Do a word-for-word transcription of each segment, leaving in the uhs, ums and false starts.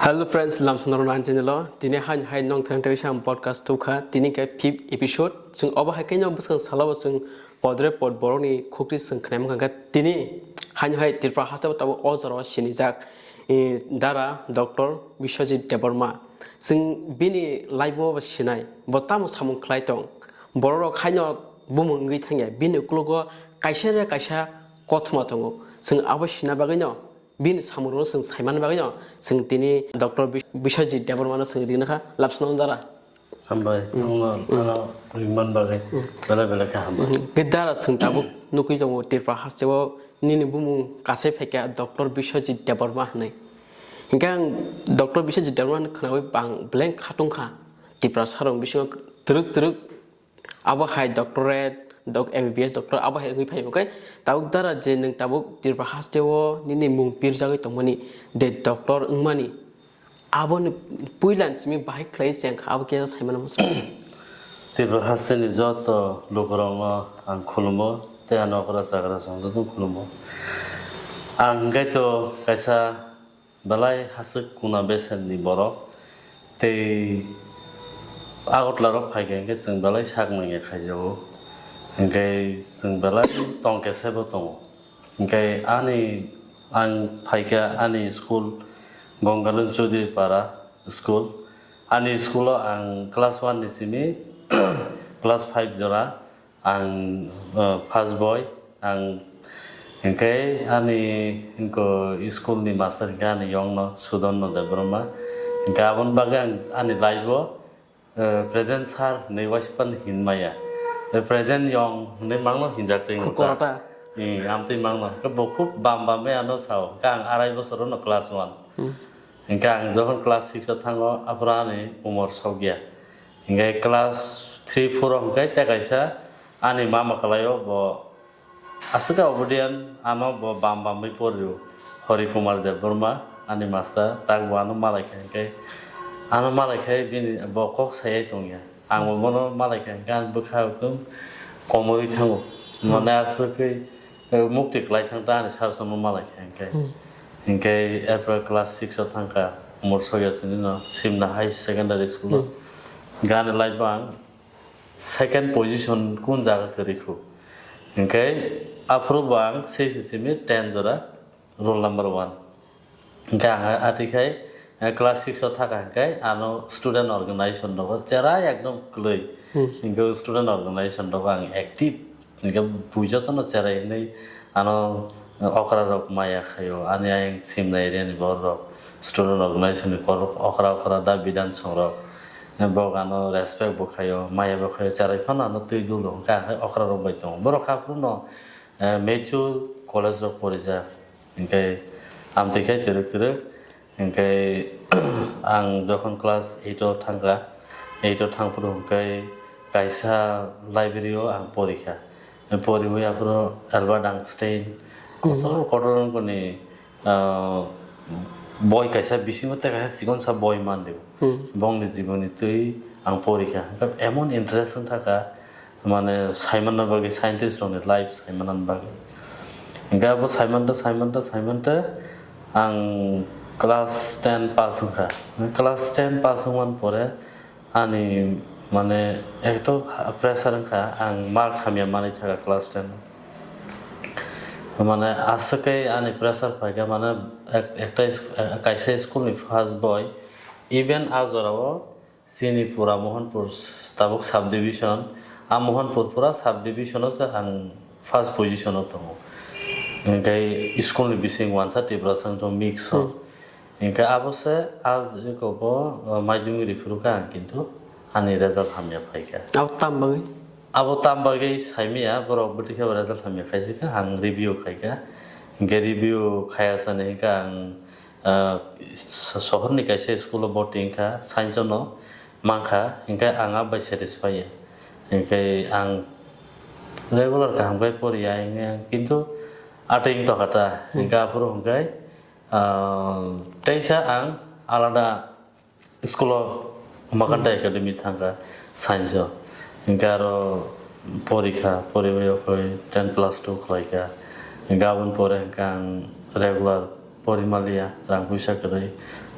Hello friends, lamsonaro nan channel o tini hain hai nong thang thang sam podcast thukha tini khe fifth episode. Chwng obo hai khe no bwswng salo chwng podre pod borokni khukri chwng khnai mankha khe tini hain hai Tripura haste o tabuk o jora o sinijak, eh, dara Doctor Biswajit Debbarma. Chwng bini life o bo sinai, bo tamo samung khlai tong, borok rok haino bumung wngwi thangya, bini uklogo kaisa re kaisa kothoma tongo. Chwng abo sina bagwi no bini samung rok chwng saimani bagwi no chwng tini Doctor Bi-, Biswajit Debbarma no chwng ringna kha, lapsno dara. Hambai, wngno ano ringman bagwi belai belai khe hambai. Khe dara chwng tabuk nukwi tongo Tripura haste o nini bumung kasai phaikha Doctor Biswajit Debbarma hinwi. Hinkhe ang Doctor Biswajit Debbarma hinwi khwnawi bang beleng khatungkha Tripura sarong bisingo twrwk twrwk abo hai doctorate, doc-, M B B S doctor abo hai wngwi phai hwnkhe tabuk dara je nwng tabuk Tripura haste o nini mung pirjagwi tongmani de doctor wngmani aboni puila simi bahai khlai chengkha abo khe saimano muchung. Tripura hasteni joto lukurokno ang khulumo tei ano okra chakra chwng jotono khulumo. Ang hwnkhe to kaisa belai haswk kuna beserni borok tei Agartala rok phaikha hwnkhe chwng belai sak nangya khaijago, hwnkhe chwng belai tongkhe sebo tongo. Hwnkhe ani, ang phaikha ani school Gonggalun Choudhury Para school. Ani school o ang class one ni simi class five jora ang, uh, first boy, ang hwnkhe ani hwnkhe school ni master hwnkhe ani yongno Sudonno Debbarma. Hwnkhe aboni bagwi ang ani life o, uh, present sir hinwi waisa phano hin maya. Uh, present yong hinwi mangno hinjak twi wngkha. Khukoroda. Ee, amtwi mangno. Hwnkhe bo khub bam bam bai ano sao. Hwnkhe ang arai bosor no class one. Hwnkhe ang jokhon class six o thango, aphuru ani umor sokya. Hwnkhe class three, four o hwnkhe tei kaisa ani mama kwlaio bo aswk obodiyan ano bo bam bamwi porio. Hari Kumar Debbarma ani master, tak bo ano malaikha hwnkhe, ano malaikhe bini bo kok sayai tongya. Ang bo bono malaikha hwnkhe ani bwkha ekdom komorwi thango. Mane aswkwi, eh, mukti kwlai thang ta ani sir sono malaikha hwnkhe. Hwnkhe erpore class six o thangkha, umor sokya sini no Simna High Secondary School o. Hwnkhe ani life o ang second position kun jaga kwrwi khu. Hwnkhe aphuru bo ang six simi ten jora roll number one. Hwnkhe ang atwi khai, eh, class six o thaka hwnkhe ano student organization rogo cherai ekdom kwlwi. Hwnkhe student organization rogo ang active. Hwnkhe bui jotono cherai hinwi ano okra rok maya khaio, ani ayang Simna area ni borok rok, student organization ni borok okra okra da bidan songrok. Borok ano respect bo khaio, maya bo khaio, cherai phano ano twi dulo, hwnkhe ang hai okra rok bai tongo. Borok kha phuru no, eh, mature college rok porijak, hwnkhe amtwi khai twrwk twrwk. Hwnkhe ang jokhon class eight o thangkha, eight o thangphuru hwnkhe kaisa library o ang porikha. Poriwi aphuru Albert Einstein, kotor kotor wngkoni, ah, boi kaisa bisingo tei kaisa chikonsa boi mandi. Bongni jiboni twi ang porikha. Emon interest wngthaka, mane saimanna bagwi, scientist rokni life saimanna bagwi. Hwnkhe abo saimanta, saimanta, saimanta ang class ten pass wngkha. Class ten pass wngmani pore ani mane ekto pressure wngkha, ang mark hamya manwi thaka class ten. Mane aswk khe ani pressure phaikha, mane ek-, ekta is-, kaisa school ni first boy, even a jorao Chini pura Mohanpur s-, tabuk subdivision, a Mohanpur pura subdivision o se ang first position o tongo. Hwnkhe school ni bising wansa Tiprasa wngtong mix o. Hwnkhe abo se a eko bo, uh, madhyamik rw phuru kha ang kintu ani result hamya phaikha. Abo tam bagwi? Abo tam bagwi saimaya, borok bwtwi khe bo result hamya khaisika, ang review khaikha. Hwnkhe review khayasani hwnkhe ang Ah, so-, sohorni kaisa school o boti wngkha, science no mankha, hwnkhe ang abai satisfy ya. Hwnkhe ang regular kaham khe poriya, hwnkhe ang kintu atwi wngtokha ta, hwnkhe aphuru hwnkhe, ah, teisa ang alada school o Umakanta Academy thangkha, science o. Hwnkhe aro porikha, poriwi okhoi ten plus two khlaikha. Hwnkhe aboni pore hwnkhe ang regular porimaliya, rang puisa kwrwi.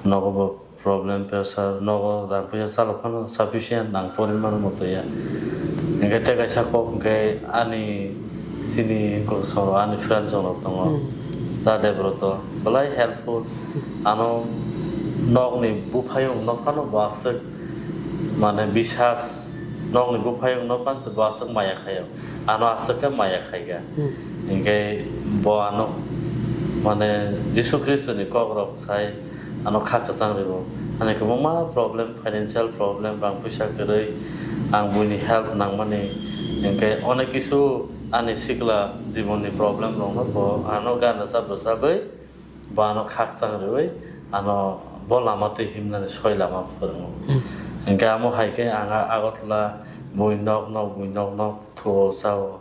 Nogo bo problem, pressure, nogo rang puisa chalok phano sufficient ang porinmano muchungya. Hingke tei kaisa kok hingke ani chini kosoro ani friends rok tongo. Hmm. Da Debroto belai helpful. Ano nokni buphayung nok phano bo aswk mane bisas, nokni buphayung nok phano bo aswk maya khaio. Ano aswk khe maya khaikha. Hmm. Hingke bo ano mane Jisu Khristoni kok rok sai ano kha kwchang rwo. Ani kwbangma problem, financial problem, rang puisa kwrwi, ang buini help nangmani, hingke onek kisu ani sikla jibonni problem rokno bo ano gan rwchap rwchapwi bo ano kha kwchang rwwi ano bo lama twi himnani soi lama phwrwngo. Hmm. Hingke amo hai khe ang a Agartala bui nok nok, bui nok nok thuo chao.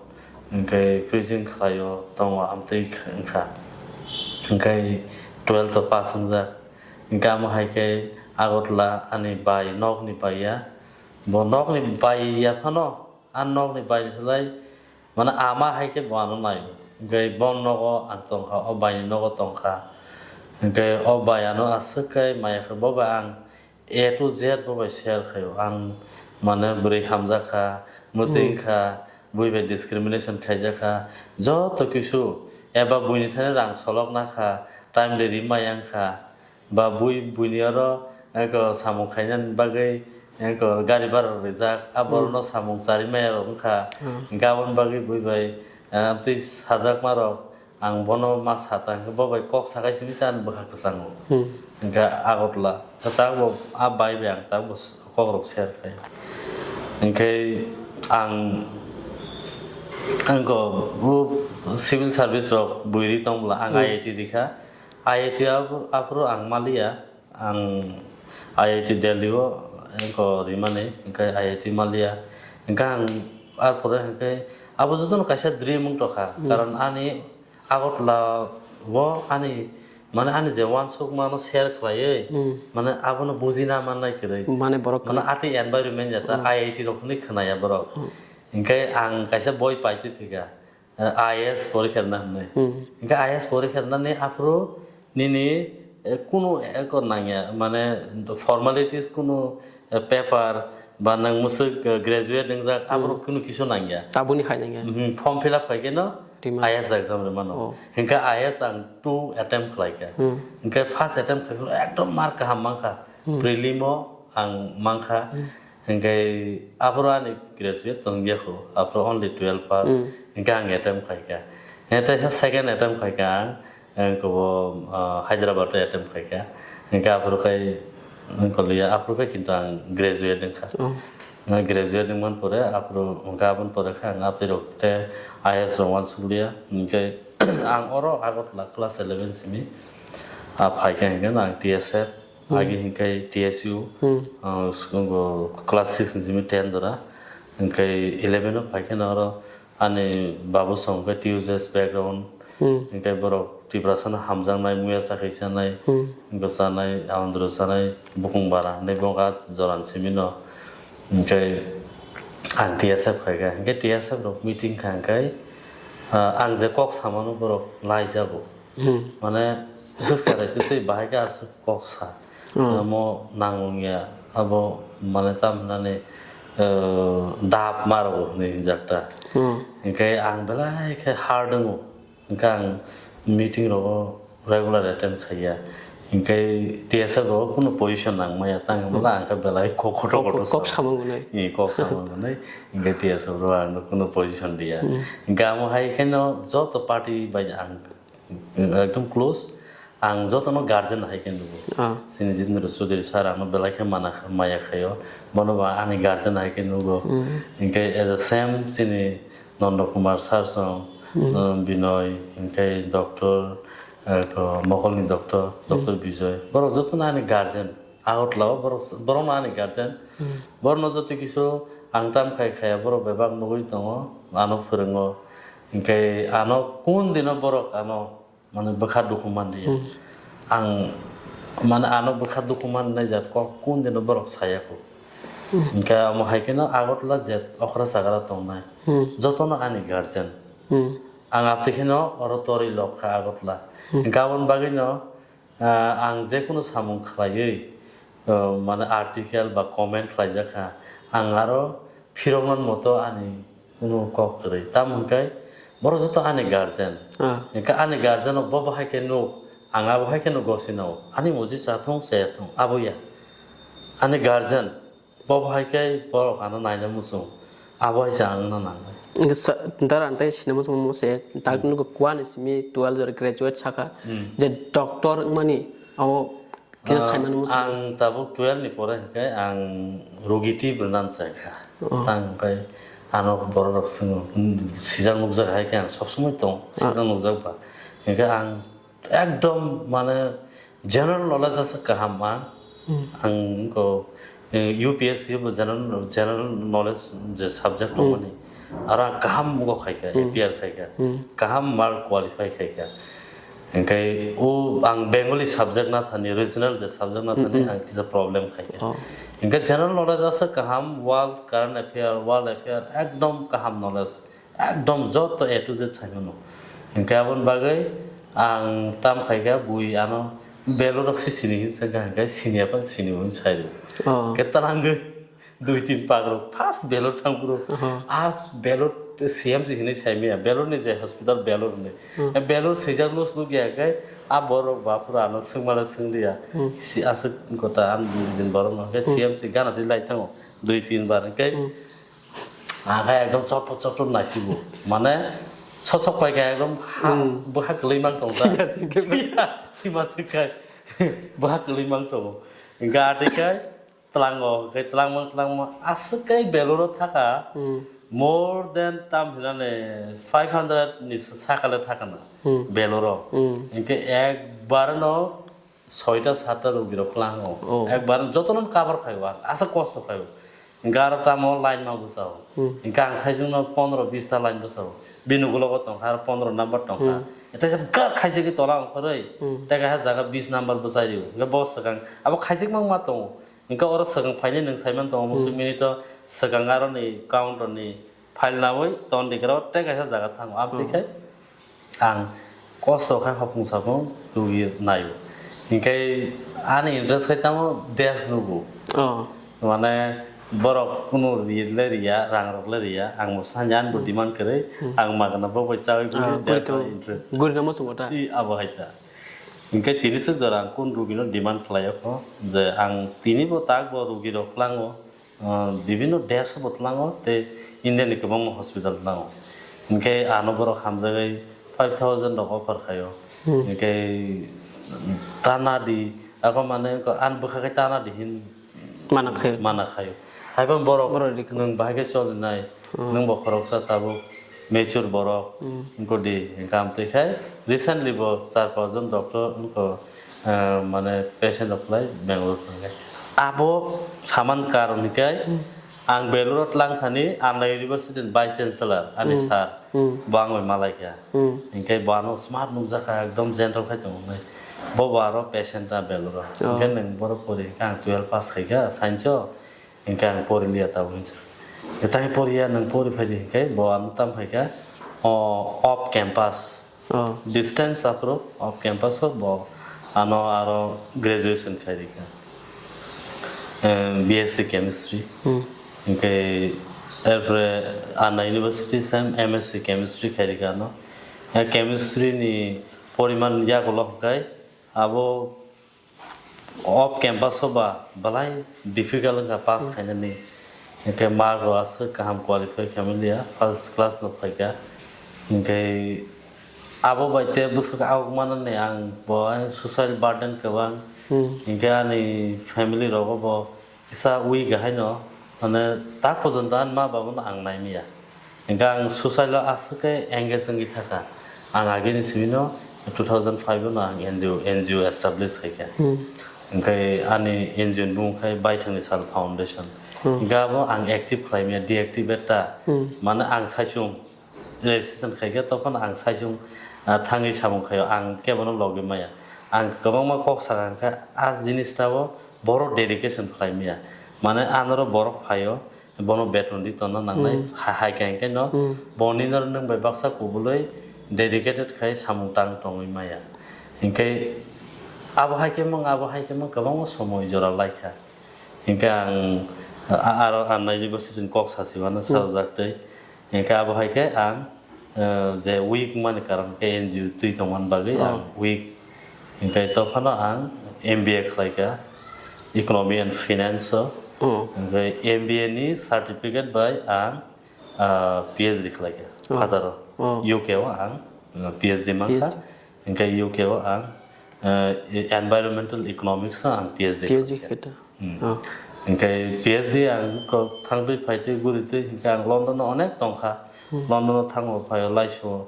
Hingke preaching khlaio, tongo, amtwi wngkha. Hingke twelfth o pass wngjak. Hingke amo hai khe Agartala ani bai, nokni bai ya. Bo nokni bai ya phano, a nokni bai slai, mane ama hai khe bo ano nai. Hingke bo nogo ang tongkha, o bai ni nogo tongkha. Hingke o bai ano aswk khe maya khe bo bai ang A to Z bo bai share khaio. Ang mane bwrwi hamjak kha, mwtwi Hmm. wngkha, bui bai discrimination khaijak kha, joto kisu eba buini thani rang solok na kha, timely ri maya wng kha, ba bui buini oro eko samung khainani bagwi eko gari bhara rok rijak, a Hmm. borokno samung chari maya rok wng kha, Hmm. hingke aboni bagwi bui bai, ah, twi sajakma rok. Ang bono ma sa ta, hingke bo bai kok sakai simi sa ani bwkha kwchango. Hmm. Hingke Agartala, kwtal bo a bai bai ang ta bo s-, kok rok share khai. Hingke ang, ang ko bo civil service rok bui ri tong bwla ang Hmm. I I T rikha. I I T aphuru, aphuru ang maliya. Ang I I T Delhi o eko rimani, hingke I I T maliya. Hingke ang arpore hingke abo jotono kaisa dream wng tongkha. Hmm. Karon ani Agartala o ani, mane ani je wansukmano share khlaiwi, Hmm. mane abono bujina mannai kwrwi. Mane borok Mane kwrwi. Ati environment jeta Hmm. I I T rok hinwi khwnaya borok. Hmm. Hingke ang kaisa boi paitwi phika. eh, I A S porikha rwna hwnwi. Hmm. Hingke I A S porikha rwnani aphuru nini, eh, kunu eko nangya, mane formalities kunu, eh, paper ba nang mwswk, eh, graduate wngjak, Hmm. aphuru kunu kisu nangya. Tabuni hai nangya. Mhm, form fill up khai khe no Rima. I A S exam rwmano. Oh. Hingke I A S ang two attempt khlaikha. Hmm. Hingke first attempt khai phuru ekdom mark kaham mankha. Hmm. Prelim o ang mankha. Hmm. Hingke aphuru ani graduate tong ya kho, aphuru only twelve pass. Hmm. Hingke ang attempt khaikha. Hingke second attempt khaikha ang, ang kobo, ah, Hyderabad o attempt khaikha. Hingke aphuru khai, ang koliya, aphuru khai kintu ang graduate wngkha. Oh. Ang graduate wngman pore, aphuru hingke aboni pore khe ang aboni rok te I A S rok wansukliya. Hingke ang oro Agartala class eleven simi, ah, phaikha hingke ang T S F. Hmm. Agi hingke T S U, Hmm. ah, school go class six ni simi ten jora. Hingke eleven o phaikhe no oro ani babu song khe T U J S background. Hmm. Hingke borok Tiprasa no hamjaknai, muya chakhi chanai, Hmm. hingke chanai, andro chanai, bukung bara hinwi bo gat jora ni simi no. Hingke ang T S F khaikha. Hingke T S F rok meeting kha hingke, ah, ang je kok samano borok laijago. Hmm. Mane swk sarai twi twi bahai khe aswk kok sa. Hmm. Amo nang wngya, abo mane tam hinani, eh, dap ma rwo hinwi hinjak ta. Hmm. Hinkhe ang belai khe hard wngo. Hinkhe ang meeting rogo regular attend khaiya. Hinkhe T S F rogo kunu position nang maya, tang hmm, hwnba ang khe belai kok kotor kotor kok sa. Samung hwnwi. Ee, kok samung hwnwi. Hinkhe T S F rogo ang kunu position diya. Hmm. Hinkhe amo hai kheno joto party bai ang ekdom close. Ang jotono guardian hai khe nugo. Ah. Chini Jitendra Chaudhary sir ano belai khe mana, maya khaio. Bono ba ani guardian hai khe nugo. Hmm. Hinkhe as a same chini Nanda Kumar sir song, hmm, um, Binoy, hinkhe doctor, eh, to Mokolni doctor, hmm, doctor Bijoy. Borok jotono ani guardian. Agartala o borok, borokno ani guardian. Hmm. Borokno joto kisu ang tam khai khaya, borok bebak nugui tongo, ano phwrwngo. Hinkhe ano kun dino borok ano, mane, bwkha dukhu manliya. Hmm. Ang, mane, ano bwkha dukhu mannai jat kok kun dino borok saya kho. Hmm. Hinkhe amo hai kheno Agartala jet okra chagra tongnai. Hmm. Jotono ani guardian. Hmm. Ang aptwi kheno oro torwi lok kha Agartala. Hmm. Hinkhe aboni bagwino Ah, ang je kunu samung khlaiwi, ah, mane article ba comment khlaijak kha, ang aro phiroknani moto ani kunu kok kwrwi. Tamo hwnkhe borok joto ani guardian. Ah. Hwnkhe ani guardian-o bo bahai khe nuk, ang abo hai kheno gosino. Ani muji cha thung, cha ya thung, abo ya. Ani guardian, bo bahai khe borok ano naina muchung. Abo hai se ang wngna nangnai. Wngkhe sa-, dara ang tei sinai muchung se, dak nugo kuani simi twelve jora graduate saka, Hmm. je doctor wngmani, abo kisa Ah, saimani muchung. Ang tabuk twelve ni pore hwnkhe ang rugi twi brwnan se kha. Oh. Tang hwnkhe ano borok rok swngo, hmm, sijak nukjak hai khe ang sob somoi tong, Ah. sijak nukjak ba. Hwnkhe ang ekdom mane general knowledge aswk kaham ang. Hmm. Ang wngkha, eh, U P S C bo general, general knowledge je subject Hmm. tongmani. Aro ang kaham wngkha khaikha, Hmm. appear khaikha. Hmm. Kaham mark qualify khaikha. Hwnkhe o ang Bengali subject na thani, regional je subject na thani Hmm, hmm. ang kisa problem khaikha. Oh. Hwnkhe general knowledge aswk kaham, world current affair, world affair ekdom kaham knowledge. Ekdom joto A to Z sai mano. Hwnkhe aboni bagwi ang tam khaikha bui ano belorok se sini hin sakha hwnkhe sini aphano sini bo hin sai rw. Oh. Hwnkhe twlangwi dui tin pagrok first belor thang phuru Oho. A belor C M C hinwi sai maya. Belor ni je hospital belor hinwi. Hmm. E belor swijak lus nuk ya khe a borok baphuru ano swngmala swng liya. Hmm. Si aswk gota ang dui din borok no khe Hmm. C M C gana di lai thango dui tin bar hwnkhe Hmm. Ang khe ekdom chotpot chotpot naisigo. Mane, sosok pai khe ekdom ha, Hmm. bwkha kwlwi mang tongo da. Sima singkhe. Sima, sima singkhe. Bwkha kwlwi mang tongo. Hwnkhe atwi khe tlango, hwnkhe tlangma, tlangma, aswk khe beloro thaka. Hmm. More than tam hinane five hundred ni sakale thakana. Hmm. Beloro. Hmm. Hwnkhe ekbar no soita satta rogirok tlango. Oh. Ekbar jotono cover khaio ang, aswk kosto khaio. Hwnkhe aro tamo line ma bwsao. Hmm. Hwnkhe ang saichungno pondro bista line bwsao. Bini ugulogo tongkha aro pondro number tongkha. Hmm. Tei se gak khaijagwi tola ongkhorwi. Hmm. Tei kaisa jaga bis number bwsai rio. Hwnkhe bo swkang abo khaijak mang ma tongo. Hwnkhe oro swkang phainai nwng saiman tongo, Hmm. musuk minute o swkang aroni counter ni file nawi ton digrao tei kaisa jaga thango. Aboni Hmm. khe Ang kosto khe hopung sapung rugwi naio. Hinkhe ani interest khai tamo desh nugo. Oh. Mane borok kunu ri le riya, rang rok le riya, ang bo sanya ani bo Hmm. demand kwrwi, Hmm. ang magana bo bai chawi Ah, guli, guri desh tong-, no interest. Guri no muchungo ta? I abo hai ta. Hinkhe tini swk jora ang kun rugi no demand khlai o kho, je ang tini bo tak bo rugi rok klango. Ah, bibinno desh bo tlango, tei India ni kwbangma hospital tlango. Hinkhe ano borok hamjagwi five thousand rok offer khaio. Hmm. Hinkhe tana di, ako mane ko an bwkha khe tana di hin Mana khaio. Mana khaio. Haiphano borok Borok rikha. Nwng bahai khe cholinai, Hmm. nwng bo khoroksa tabuk. Mature borok Hmm. wngkha di, hwnkhe amtwi khai recently bo char panch jon doctor wngkha, ah, mane patient rok khlai Bangalore thangkhe. Abo saman karon hinkhe Hmm. ang Bangalore o tlang thani Anna University ni Vice Chancellor ani Hmm. sir, Hmm. bo ang bai malaikha. Hmm. Hinkhe bo ano smart nukjakha, ekdom gentle khai tongo hinwi. Bo bo aro patient ta Bangalore o. Oh. Hinkhe nwng boro pori hinkhe ang twelve pass khaikha science o. Hinkhe ang pori liya tabuk hinsa. Tei poriya nwng pori phaidi hinkhe bo ano tam phaikha, o, off campus. Oh. Distance aphuru off campus o bo ano aro graduation khai rikha. Em, B S C chemistry. Hmm. Hinkhe erpore Anna University sem M S C chemistry khai rikha ano. Ya chemistry ni poriman yagulo hinkhe abo Off campus o ba belai difficult wngkha pass Hmm. khainani. Hinkhe mark rok aswk kaham qualify khaimaliya, first class no phaikha. Hinkhe abo bai tei bwswk awk manani ang bo social burden kwbang. Hmm. Hinkhe ani family rogo bo kisa weak haino, mane tak porjonto ani ma babuno ang naimaya. Hinkhe ang social o aswk khe engage wngwi thakha. Ang agini simino two thousand five o no ang N G O, N G O establish khaikha. Hmm. Hinkhe ani N G O ni bumung khai Baithangni Sal Foundation. Hmm. Hinkhe abo ang active khlaimaya, deactivate ta. Hmm. Mane ang saichung registration khaikhe, tophano ang saichung, ah, thangwi samung khaio, ang kebono logi maya. Ang kwbangma kok sakha hinkhe, ah, jinis tabo borok dedication khlaimaya. Mane anoro borok phaio, bono beton di tonna nangnai, Hmm. ha-, hai khe hinkhe no, Hmm. boni no nwng bai baksa kubulwi dedicated khai samung tang tongwi maya. Hinkhe Abo hai khe mung, abo hai khe mung kwbangma somoi jora lai kha. Hinkhe ang, a-, aro Anna University ni kok sachi mano, hmm, sarojak twi. Hinkhe abo hai khe ang, eh, je weak mani karon khe N G O twi tongmani bagwi, oh, ang weak. Hinkhe tophano ang M B A khlai kha, Economy and Finance o. Oh. Hinkhe M B A ni certificate bai ang, ah, P H D khlai kha, oh, Qatar o. Oh. U K o ang, ah, P H D man kha. P H D. Hinkhe U K o ang, eh, Environmental Economics o ang P H D P H D khlai kha. Khe ta. Hmm. Oh. Hinkhe P H D ang ko thangtwi phaitwi guritwi hinkhe ang London o onek tongkha. Hmm. London o thango phaio laisio.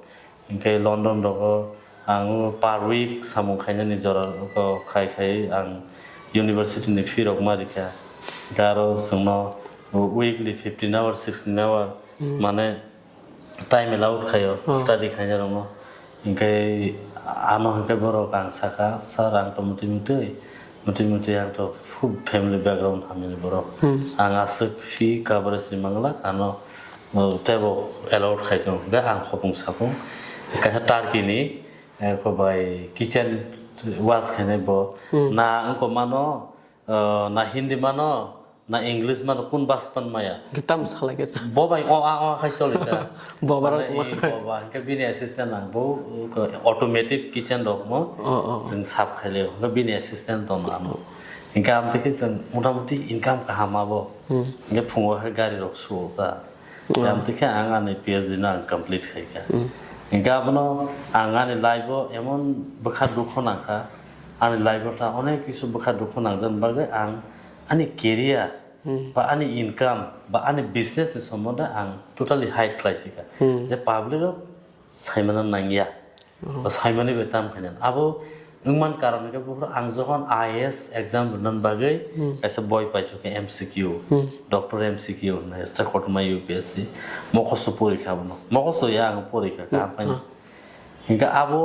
Hinkhe London rogo ang per week samung khainani jora ko khai khai ang university ni fee rok ma rikha. Hinkhe aro chwngno weekly fifteen hour, sixteen hour, hmm, mane time allowed khaio, oh, study khainai rokno. Hinkhe ano hinkhe borok ang sakha, "Sir, ang to mutwi mutwi, mutwi mutwi ang to khub family background hamyani borok. Hmm. Ang aswk fee coverage ni mangla, ano, uh, teibo allowed khai tongo." Hinkhe ang khopung sapung kaisa Turkey ni, eh, ko bai kitchen wash khainai bo, hmm, na wngkok mano, uh, na Hindi mano, na English mano, kun bas pan maya. Kitam salai khe sa. Bo bai o a o a khai choli ta. Bo bai mane o a i khai. Bo ba, hinkhe bini assistant ang bo, ko automatic kitchen rok mo. Oh, oh. Chwng sap khai le. Hinkhe bini assistant tong ano. Hinkhe am twi khe chwng motamuti income kaham abo. Hmm. Hinkhe phungo khe gari rok suo ta. Hmm. Am twi khe ang ani P H D no ang complete khai kha. Hmm. Hinkhe abono ang ani life o emon bwkha dukho nangkha. Ani life o ta onek kisu bwkha dukho nangjak bagwi ang ani career, hmm, ba ani income, ba ani business ni sombonde ang totally hide khlai si kha. Hmm. Je public rok saimano nangya, oh, ba saimani bai tam khainani. Abo wngman karon hwnkhe buphuru ang jokhon I A S exam rwna bagwi, hmm, kaisa boi paithok khe M C Q, hmm, Doctor M C Q hwnwi extra kotorma U P S C. Mokhosto porikha abono. Mokhosto ya ang porikha, hmm, kaham khainai. Hmm. Hinkhe abo,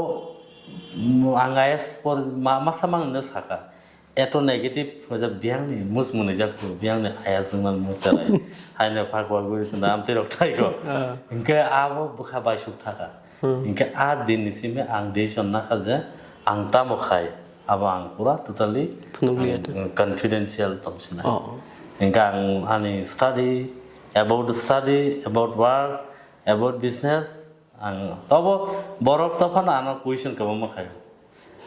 mm, ang I A S por-, ma-, masa mangnino sakha. Eto negative hoja biyangni mus mwnwijak se, biyangni ayas wngmani muchai. Haino phak wagwi tongda amtwi rok thaiko. Ah. Hinkhe abo bwkha bai suk thaka. Hmm. Hinkhe a din ni simi ang decision nakha je ang tamo khai, abo ang pura totally, phunukliya ang, to, confidential tongsinai. Oh. Hinkhe ang ani study, about study, about work, about business, ang tobo borok tophano ano question kwbangma khaio.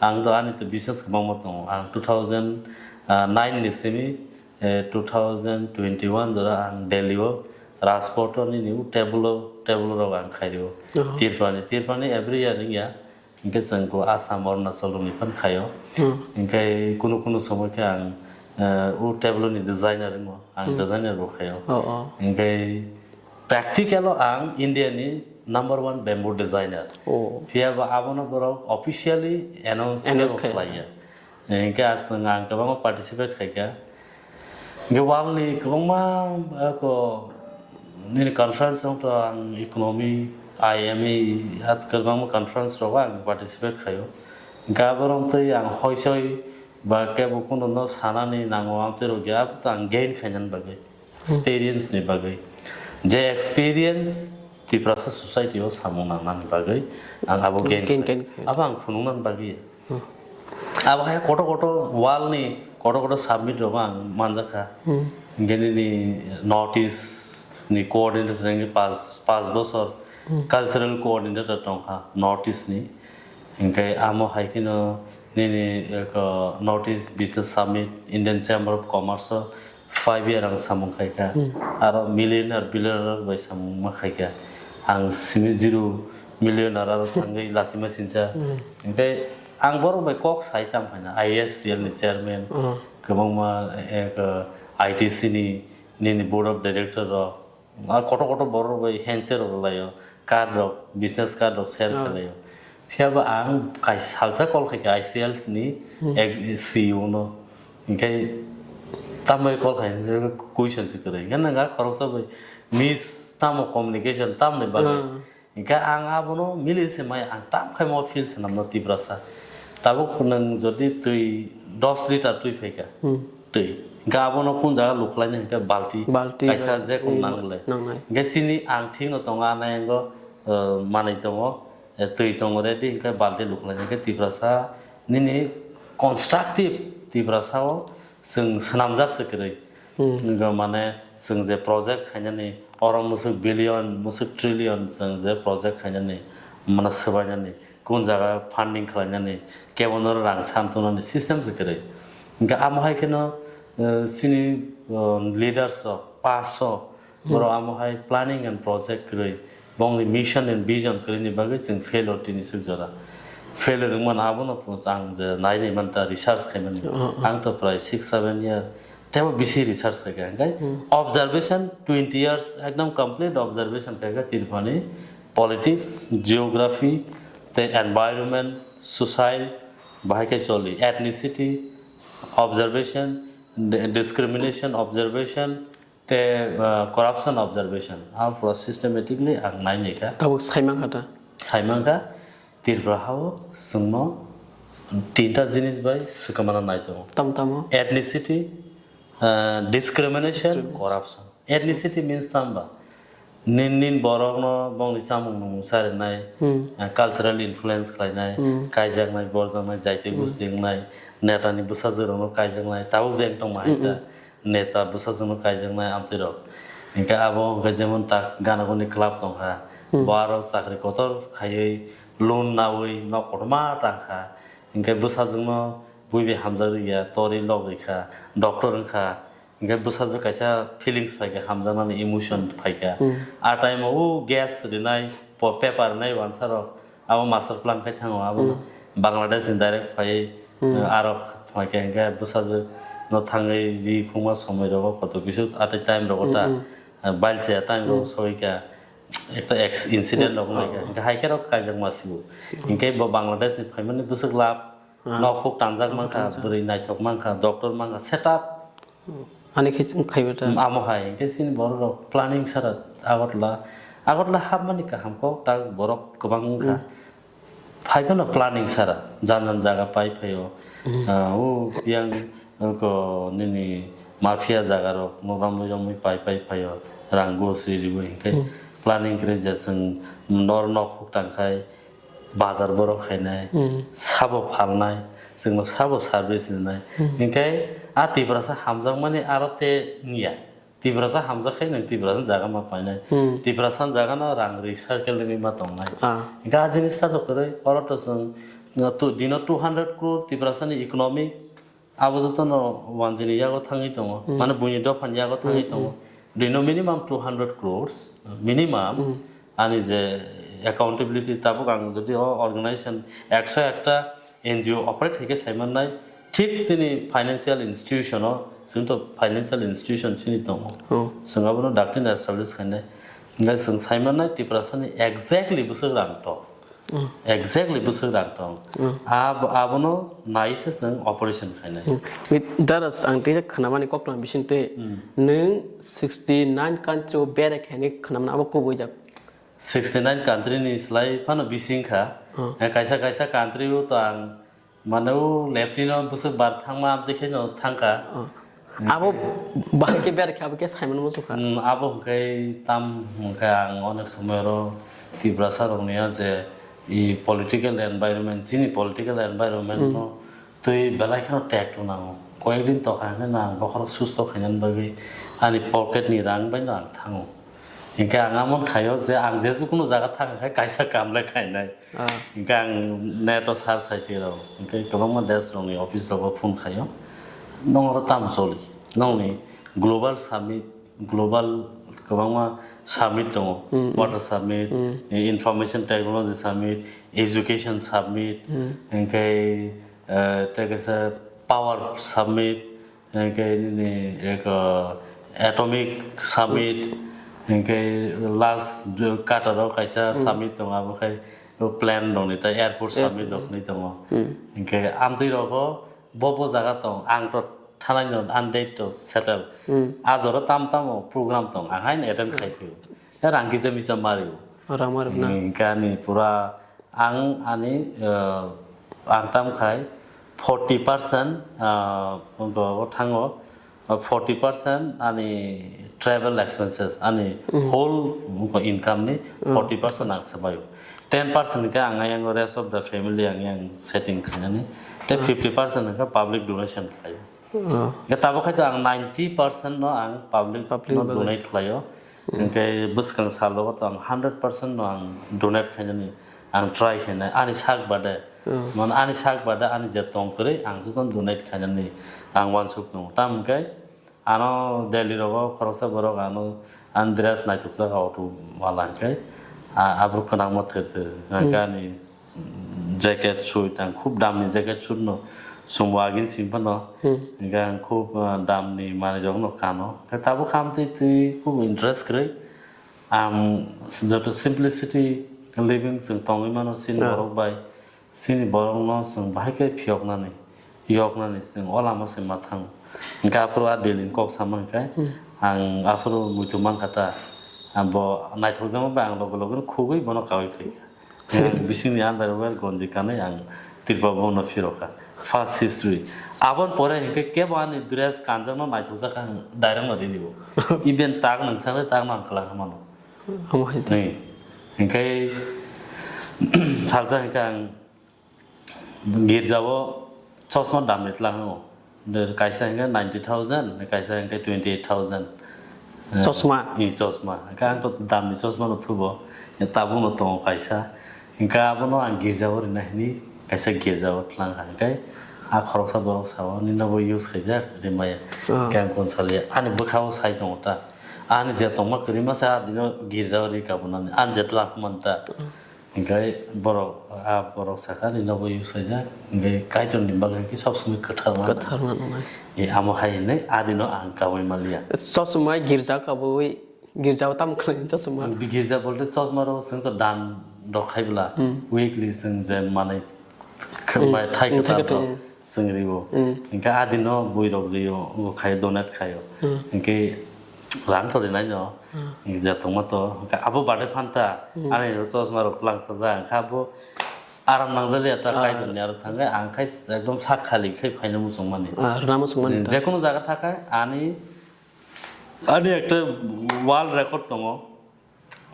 Ang do ani to business kwbangma tongo. Ang two thousand nine ni simi, eh, two thousand twenty-one jora ang Delhi o Rajkot o nini u table o, table rok ang khaio. Oh. Tirpani, Tirpani every year wngya. Hinkhe chwng ko Assam, Arunachal rokni phan khaio. Hmm. Hinkhe kunu kunu somoi khe ang, eh, u table ni designer wngo. Ang, hmm, designer bo khaio. Oh, oh. Hinkhe practical o ang India ni number one bamboo designer. Oh. Phiya ba abono borok officially announce, announce khe bo khe khlaiya. Hinkhe aswng ang kwbangma participate khaikha. Hinkhe world ni kwbangma, eh, ko, nini conference wngkha ang economy, I M E, at kwbangma conference rogo ang participate khaio. Hinkhe aborok twi ang hoisoi ba kebo kununo sanani nango ang twi rogya, abo to ang gain khainani bagwi. Experience ni bagwi. Je experience Tiprasa society o samung nangnani bagwi ang abo gain, gain, khai. Gain khai. Abo ang phunuknani bagwi. Hmm. Abo hai kotor kotor world ni kotor kotor summit rogo ang manjakha. Hmm. Hinkhe nini North East ni coordinator hinkhe pas, pas bosor, hmm, cultural coordinator tongkha North East ni. Hinkhe amo hai kheno nini, eh, ko North East Business Summit, Indian Chamber of Commerce o five year ang samung khaikha. Hmm. Aro millionaire, billionaire bai samung ma khaikha. Ang simi zero millionaire aro thangwi lachima sincha. Hmm. Hinkhe ang borok bai kok sai tam khaina, I A S C L ni chairman, hmm, kwbangma, eh, ko I T C ni nini board of director rok, a kotor kotor borok bai handshake rok laio, card rok, business card rok share, ah, khlaio. Phiya ba ang kaisa salsa call khaikha I C L ni, hmm, ek C E O no. Hinkhe tambai call khai, question se kwrwi. Hinkhe nang a khoroksa bai miss tamo communication tamni bagwi. Ah. Hinkhe ang abono mili se mai ang tam khai mo feel se namno Tiprasa. Tabuk nwng jodi twi dos liter twi phaikha. Hmm. Twi. Hinkhe abono kun jaga lukhlaina hinkhe balti. Balti kaisa bai, je kun hmm, nangle. Nangnai. Hinkhe chini ang thikno tongo, anai ango, eh, manwi tongo, eh, twi tongo ready, hinkhe balti lukhlaina hinkhe Tiprasa nini constructive Tiprasa o chwng swnamjak se kwrwi. Hmm. Wngkha mane chwng je project khainani oro mwswk billion, mwswk trillion chwng je project khainani mane swbainani, kun jaga funding khlainani, kebono rang santunani system se kwrwi. Hingkhe amo hai kheno, eh, chini, oh, leaders rok, pass o, hmm, borok amo hai planning and project kwrwi, bongni mission and vision kwrwini bagwi chwng failure tini swk jora. Failure wngmano abono ang je nai nai manta research khaimani. Oh, oh. Ang to prai six seven year tebo bisi research khaikha. Hingkhe, hmm, observation twenty years ekdom complete observation khaikha Tripurani politics, geography, tei environment, society, bahai khe choli, ethnicity, observation, di-, discrimination, observation, tei, uh, corruption, observation. Ang pura systematically ang nai nai kha. Tabuk saimankha ta? Saimankha, Tripura hao chwngno tinta jinis bai swkang mano nai tongo. Tam tamo? Ethnicity, uh, discrimination, discrimination, corruption. Ethnicity means tamba? Nin, nin borokno bongni chamung nungmung charinai, hmm, eh, cultural influence khlainai, hmm, kaijaknai, borjaknai, jaiti, hmm, gosti wngnai, netani bwsajwk rokno kaijaknai, tabuk je wng tongma hai, hmm, ta, hmm, neta bwsajwkno kaijaknai amtwi rok. Hinkhe abo hinkhe jemon tak gana guni club tongkha, hmm, bo aro chakri kotor khaiwi loan nawi nok kotorma tangkha, hinkhe bwsajwkno buibai hamjak rwya, torwi lok rwkha, doctor wngkha, Hingke bwsajwk kaisa feelings phaikha, hamjaknani emotion phaikha. Hmm. A time o o gas rinai, po-, paper rinai uansarok, abo master plan khai thango, abono, hmm, Bangladesh ni direct phaiwi, hmm, eh, arok phaikha, hingke bwsajwk no thangwi ri khungma somoi rogo kotor kisu atai time rogo ta, hmm, hmm, eh, bailchaya time rogo, hmm, soika, ekta ex-, incident, hmm, rok wngkha, oh, hingke haikhe rok kaijakma sibo. Hmm. Hingke bo Bangladesh ni phaimani bwswk lab, ah, nok huk tanjak, nok huk mankha, tanjak, bwrwi naithok mankha, doctor mankha, setup. Ani khe khaiba ta. Amo hai, hingke chini borok rok planning sara Agartala, Agartala hapmani kaham kok tak borok kwbang wngkha. Hmm. Phai phano planning sara, jan jan jaga pai phaio. Hmm. Ah, o yang ko nini mafia jaga rok no ramwi ramwi pai pai phaio, rang go swi ribo hingke, hmm, planning kre je chwng nor nok huk tangkhai, bazar borok khainai, hmm, sabo phalnai, chwngno sabo service rinai. Hmm. Hinkhe a Tiprasa hamjakmani aro te wngya. Tiprasa hamjak khai nwng Tiprasa jaga ma painai. Hmm. Tiprasa jaga no rang recycle wngwi ma tongnai. Ah. Hinkhe a jinis ta to kwrwi, oro to chwng, uh, tu-, dino two hundred crore Tiprasa ni economic Abo jotono wanjini yago thangwi tongo, hmm, mane buini dophani yago thangwi, hmm, tongo. Hmm. Bini minimum two hundred crores, minimum, hmm, ani je accountability tabuk ang jodi o organization ekso ekta N G O operate haikhe saimannai, thik chini financial institution o, chwng to financial institution chini tongo. Oh. Chwng abono doctrine establish khainai. Hingkhe chwng saimannai Tiprasani exactly bwswk rang to. Mm. Exactly bwswk rang tong. Mm. Ab-, abono nai se chwng operation khainai. Mm. Wait, Daras, ang tei khwnamani koktwma bising twi. Mm. Nwng sixty nine country o berai khainai khwnamani abo kubui jak. Sixty nine country ni slai phano bising kha. Mm. Eh, kaisa kaisa country o to ang Mane o leptino bwswk bar thangma amtwi khe no thangkha. Oh. Abo bahai khe ber khe abo khe saimano muchukha. Hmm, abo hwnkhe tam hwnkhe ang onek somoyoro Tiprasa rokni ya je i political environment, chini political environment, hmm, no twi belai kheno tek to nango. Koyek din tokha hwnkhe no ang bokhorok susto khainani bagwi ani pocket ni rang bai no ang thango. Hinkhe ang amon khaio je ang jesu kunu jaga thang khe kaisa kam le khainai. Ah. Hinkhe ang net o search sai se rw. Hinkhe kwbangma desh rokni office rogo phone khaio. Nong oro tamo choli? Nongni global summit, global kwbangma summit tongo. Hmm, hmm. Water summit, hmm, information technology summit, education summit, hmm, hinkhe, eh, tei kaisa power summit, Hingke nini eko atomic summit, hingke last Qatar o kaisa, hmm, summit tongo, abo khai plan rokni tai airport, airport summit rokni tongo. Hmm. Hingke amtwi rogo bo bo jaga tong, ang to thanai no andate to settle. Hmm. A jora tam tamo program tong, ang haino attend khai phio. E rang kisa misa mario. Rang mario na. Hingke ani pura Ang ani, eh, ang tam khai forty percent, ah, wngkha o thango, ah, forty percent ani travel expenses, ani, hmm, whole wngkha income ni, hmm, forty percent ang swbaio. ten percent hwnkhe ang ayang rest of the family ang yang setting khainani. Tei fifty percent hwnkhe public donation khlai. Hwnkhe tabuk khai to ang ninety percent no ang public Public no bagwi. Donate khlaio. Hwnkhe bwskang salo to ang hundred percent no ang donate khainani ang try khainai ani sak bade. Mane ani sak bade ani je tong kwrwi ang jotono donate khainani ang uansuk tongo. Tamo hwnkhe ano Delhi rogo khoroksa borok ano ani dress naithokjak auto wala hwnkhe, a-, aborok kwbangma thwrthwr. Hwnkhe ani jacket, suit, ang khub damni jacket, suit no chwngbo agini simi phano. Hwnkhe ang khub, ah, damni manwi rok no kano. Hwnkhe tabuk hamtwi twi khub interest kwrwi. Ang joto simplicity living chwng tongwi mano chini borok bai. Chini borok no chwng bahai khe phiyoknani, yoknani chwng o lama se ma thango. Hwnkhe aphuru a Delhi ni kok sama hwnkhe ang aphuru muitu mankha ta. Ang bo naithokjakma bai ang loge loge no khugwi bono kaui phaikha. Bisingni under wear gonji kanwi ang Tripura Bhavan no phirokha. First history. Aboni pore hinkhe kebo ani dress kanjakno naithokjakha ang direct no rinio. Even tak nungsangre tak no ang kwlangkha mano. Omo hai to. Ni. Hinkhe salsa hinkhe ang girjao chosma damni tlango. De kaisa hwnkhe ninety thousand, kaisa hwnkhe twenty eight thousand. Eh, Chosma? I chosma. Hwnkhe ang to damni chosma no thubo. Ya tabuk no tongo kaisa. Hwnkhe abono ang girjao rina hini kaisa girjao tlang kha. Hwnkhe a khoroksa borok sao nini no bo use khaijak rimaya. Ah. Hwnkhe ang kon saliya. Ani bwkhao sai tongo ta. Ani je tongma kwrwima sa dino girjao ri kabunani. Ani je tlang man ta. Hwnkhe borok, a borok sakha, "Nini nobo use khaijak, hwnkhe Kaitorni bagwi khe sob somoi kwthar ma." Kwthar ma nwngnai. E, amo hai hwnwi adino ang kaui manliya. Chosma girja kaui, girjao tamo khlai chosma? Girja bolte chosma rok chwng to dan rok khai bwla, weekly chwng je manwi khe-, Hmm. bai thai Hmm, kwtal thai kwtal, rok hmm. Chwng rio. Hmm. Hwnkhe adino bui rok rio, wngkha khaio, donate khaio. Hmm. Hwnkhe rang to rinai no, Hmm. Hwnkhe je tongma to, hwnkhe abo bade phanta, Hmm. Ani ro chosma rok langsa ja, hwnkhe abo aram nangjaliya ta Ah. Kaitorni aro thangkhe ang khai ekdom sak khali khai phaina muchungmani. Ah, rwna muchungmani ta. Jekono jaga thakha ani, ani ekta world record tongo.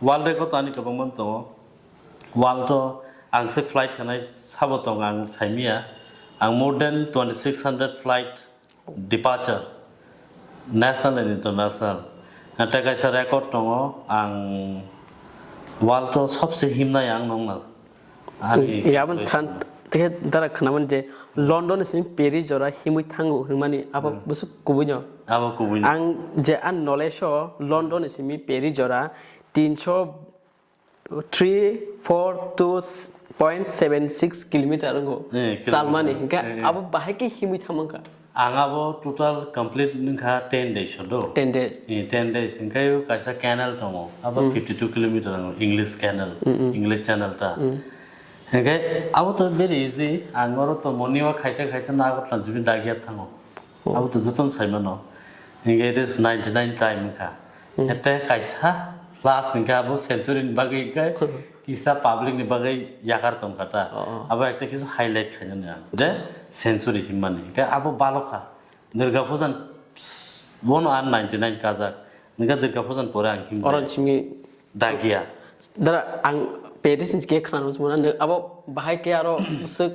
World record ani kwbangma tongo. World o ang se flight khanai sabo tongo ang saimiya. Ang more than twenty six hundred flight departure, national and international. Ang tei kaisa record tongo, ang world o sobse himnai ang nongna. Ani Yabon san, tei dara khnaman je London ni simi Paris jora himwi thango hwnmani abo Hmm. bwswk kubui no. Abo kubui no. Ang je an knowledge o London ni simi Paris jora tinso three, four, two point seven six kilometer wngkha. Eh, kilometer. Chalmani, hingke Eh, eh. Abo bahai ke himwi thamang kha. Ang abo total complete wngkha ten days o do. Ten days. Eh, ten days. Hingke o kaisa canal tongo. Abo Hmm. fifty two kilometer wngo, English canal, Hmm, hmm. English channel ta. Hmm. Hingke abo to very easy. Ang oro to morning walk khaite khaite na Agartala jibini dagya thango. Oh. Abo to jotono saimano. Hingke it is ninety nine time wngkha. Hmm. Ete kaisa plus hingke abo century ni bagwi hingke Hmm. kisa public ni bagwi yakar tongkha ta. Oh, oh. Abo ekta kisa highlight khainani ang. Je century himmani. Hingke abo balokha. Durga Pujan bono ar ninety nine kajak. Hingke Durga Pujan pore ang himjak. Oro simi Dagia. Dara ang Paris ni ke khna nung abo bahai ke aro swk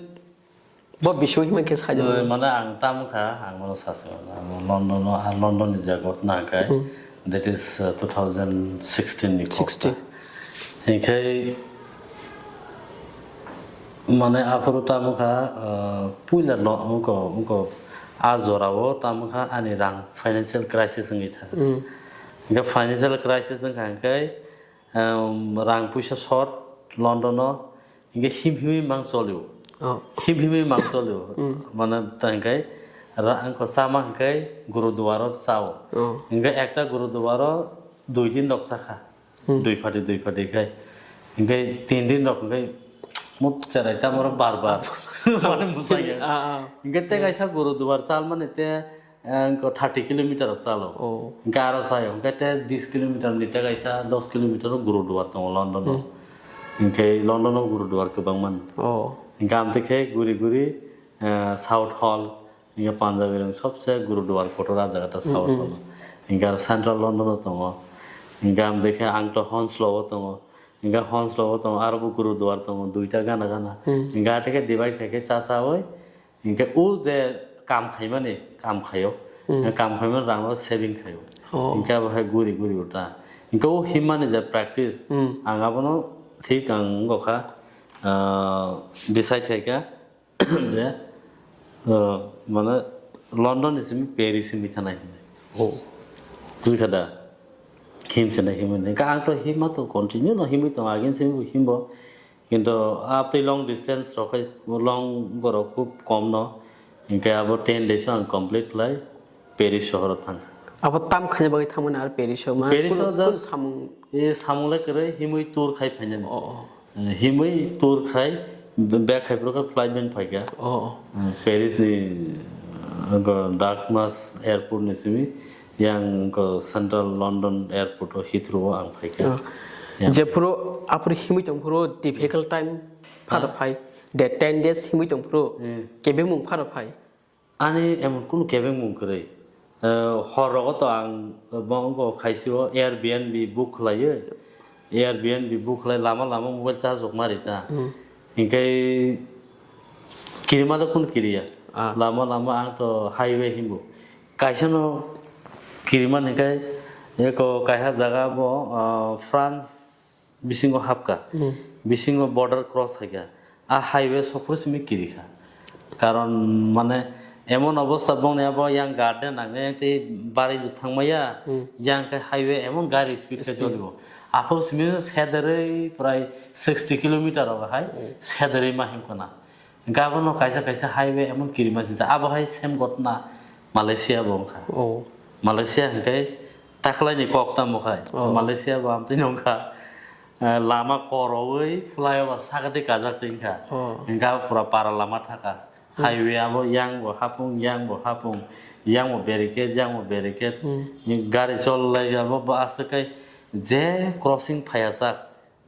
Bo bising himai khe sai Eh, mano. Mane ang tamo kha, ang mano sasio. Ang London o, ang London ni jaga o tna khe. Hmm. That is, uh, two thousand sixteen ni kok. Sixteen. Hinkhe mane aphuru tamo kha, uh, puila lo, ungko, ungko a jora o tamo kha ani rang financial crisis wngwi tha. Hmm. Hinkhe financial crisis wngkha hinkhe, um, rang puisa short London o. Hinkhe him himwi mang cholio. Oh. Him himwi mang cholio. Hmm. Mane ta hinkhe ra-, angko chama hinkhe Gurudwara o chao. Oh. Hinkhe ekta Gurudwara o dui din rok chakha. Hmm. Dui phati, dui phati khai. Hinkhe tin din rok hinkhe mut cherai tamo rok bar bar. Mane musai ya. Ah, ah. Hinkhe te kaisa Gurudwara chalmani te Ang ko thirty kilometer rok chalo. Oh. Hinkhe aro sayo, hinkhe te bis kilometer ni te kaisa dos kilometer o Gurudwar tongo London o. Hmm. Hinkhe London o Gurudwar kwbangma. Oh. Hinkhe amtwi khe guri guri, eh, South Hall, hinkhe Punjabi rok sobse Gurudwar kotor a jaga ta South Hmm, hmm. Hall. Hinkhe aro Central London o tongo. Hinkhe amtwi khe ang to Hounslow o tongo. Hinkhe hons rogo tongo, aro bo Gurudwar tongo, duita gana gana. Hmm. Hinkhe ateke divide khaikhe cha chawi, hinkhe o je kam khaimani, kam khaio. Hmm. Kam khaimani rang no saving khaio. Oh. Hinkhe abo hai guri guri uta. Hinkhe o himmani je practice, Hmm. ang abono thik ang wngkha, ah, decide khaikha. Je, uh, mane London ni simi Paris simi thanai hinwi. Oh. Bujikha da? Him se nai himwi nai. Ka ang to hima to continue no himwi tongo. Agin simi bo himbo. Kintu aptwi long distance rok khai long borok khub kom no. Hinkhe abo ten days ang complete khlai Paris sohoro thang. Abo tam khaina bagwi thangmani aro Paris o ma Paris kunu, o kunu just samung? E samung le kwrwi himwi tour khai phainani. Oh, oh. Eh, himwi tour khai, bag khai phuru khe flight ban phaikha. Oh, oh. Eh, Paris ni, eh, go Dartmouth airport ni simi, yang go Central London airport o Heathrow o ang phaikha. Oh. Yang Jephuru, aphuru himwi tongphuru difficult time phano Ah. phai. De ten days himwi tongphuru Eh. kebengmung phano phai. Ani emon kunu kebengmung kwrwi. Eh, hor rogo to ang, eh, bo wngkha khaisio Airbnb book khlaiwi, Airbnb book khlai lama lama mobile charge rok mari ta. Hmm. Hinkhe kirima do kunu kiriya. Ah. Lama lama ang to highway himbo. Kaisa no kirima hinkhe eko kaiha jaga bo, ah, France bisingo hapka. Hmm. Bisingo border cross khaikha. A highway sophuru simi kirikha. Karon mane emon obostha bongni abo yang garden nangne tei bari bo thangmaya, Hmm. yang khe highway emon gari speed khe Speed. Cholibo. Aphuru simi sederwi prai sixty kilometer rogo hai Hmm. sederwi ma himkhana. Hingkhe abono kaisa kaisa highway emon kirima sinsa. Abo hai same gotna Malaysia bo wngkha. Oh. Malaysia hingkhe takhwlaini kok tamo khai. Oh. Malaysia bo amtwino wngkha. Eh, lama korowi flyover sakati kajak twi wngkha. Oh. Hingkhe abo pura para lama thaka. Hmm. Highway abo yang bo hapung, yang bo hapung, yang bo barricade, yang bo barricade. Hmm. Gari chollai abo bo aswk kai je crossing phaiya sak.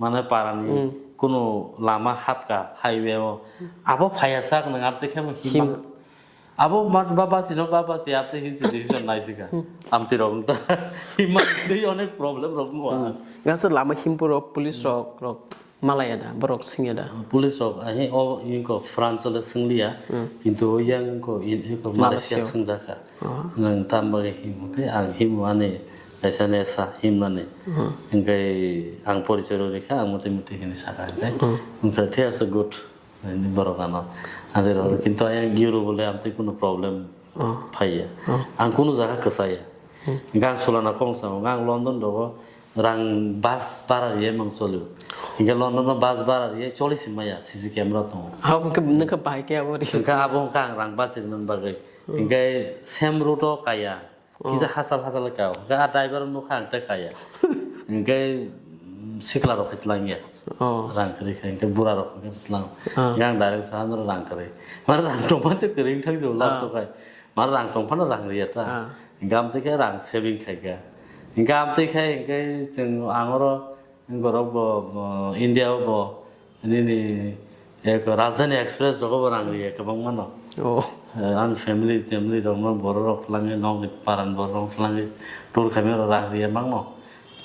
Mane parani Hmm. kunu lama hapka highway o. Abo phaiya sak nang amtwi khe himma. Him- Abo ma ba basi no ba basi amtwi hinsi decision naisika. Hmm. Amtwi rok ta himma twi onek problem rok nua. Hmm. Gasa lama himpuro police rok rok malaya da, borok singya da. Police rok ahi o inko France le singliya. Hmm. Kintu yang ko in ko Malaysia Malaysia. Singjaka. Oh. Nang tam bagwi himo khe ang himo ani kaisa nesa himnani. Hmm. Hingkhe ang porichoi rw rikha, ang muti muti hini saka hingkhe. Hmm. Hingkhe the asa good, ini borok ano. Ade rw, kintu ayang euro bole amtwi kuno problem Oh. Phaiya. Oh. Ang kuno jaga kwchaya. Hmm. Hingkhe ang sulana kong sao, ang London rogo rang bus bara riya mang cholio. Hingkhe London no bus bara riya choli simaya, C C camera tongo. Abo hingkhe nokha bahai khe abo ri. Hingkhe abo hingkhe ang rang bus rinani bagwi. Hmm. Hingkhe same route o kaya. Oh. Kisa hasal hasal kaya. Hingkhe a driver nukha ang tei kaya. Hingkhe, mm, sikla rok khe tlangya. Oh. Rang kwrwi khe, hingkhe bura rok khe tlang. Ah. Hingkhe ang direct sa ano rang kwrwi. Mane rang tongma se kwrwi thang jao last Ah. o khai. Mane rang tong phano rang riya ta. Ah. Hingkhe amtwi khe rang saving khai kha. Hingkhe amtwi khai hingkhe chwng ang oro Borok bo, bo India o bo nini ek Rajdhani Express rogo bo rang riya kwbangma no. Oh. Eh, ani family, family rok no borok rok tlangwi, nokni paran borok rok tlangwi tour khaima rok rang riya bangno.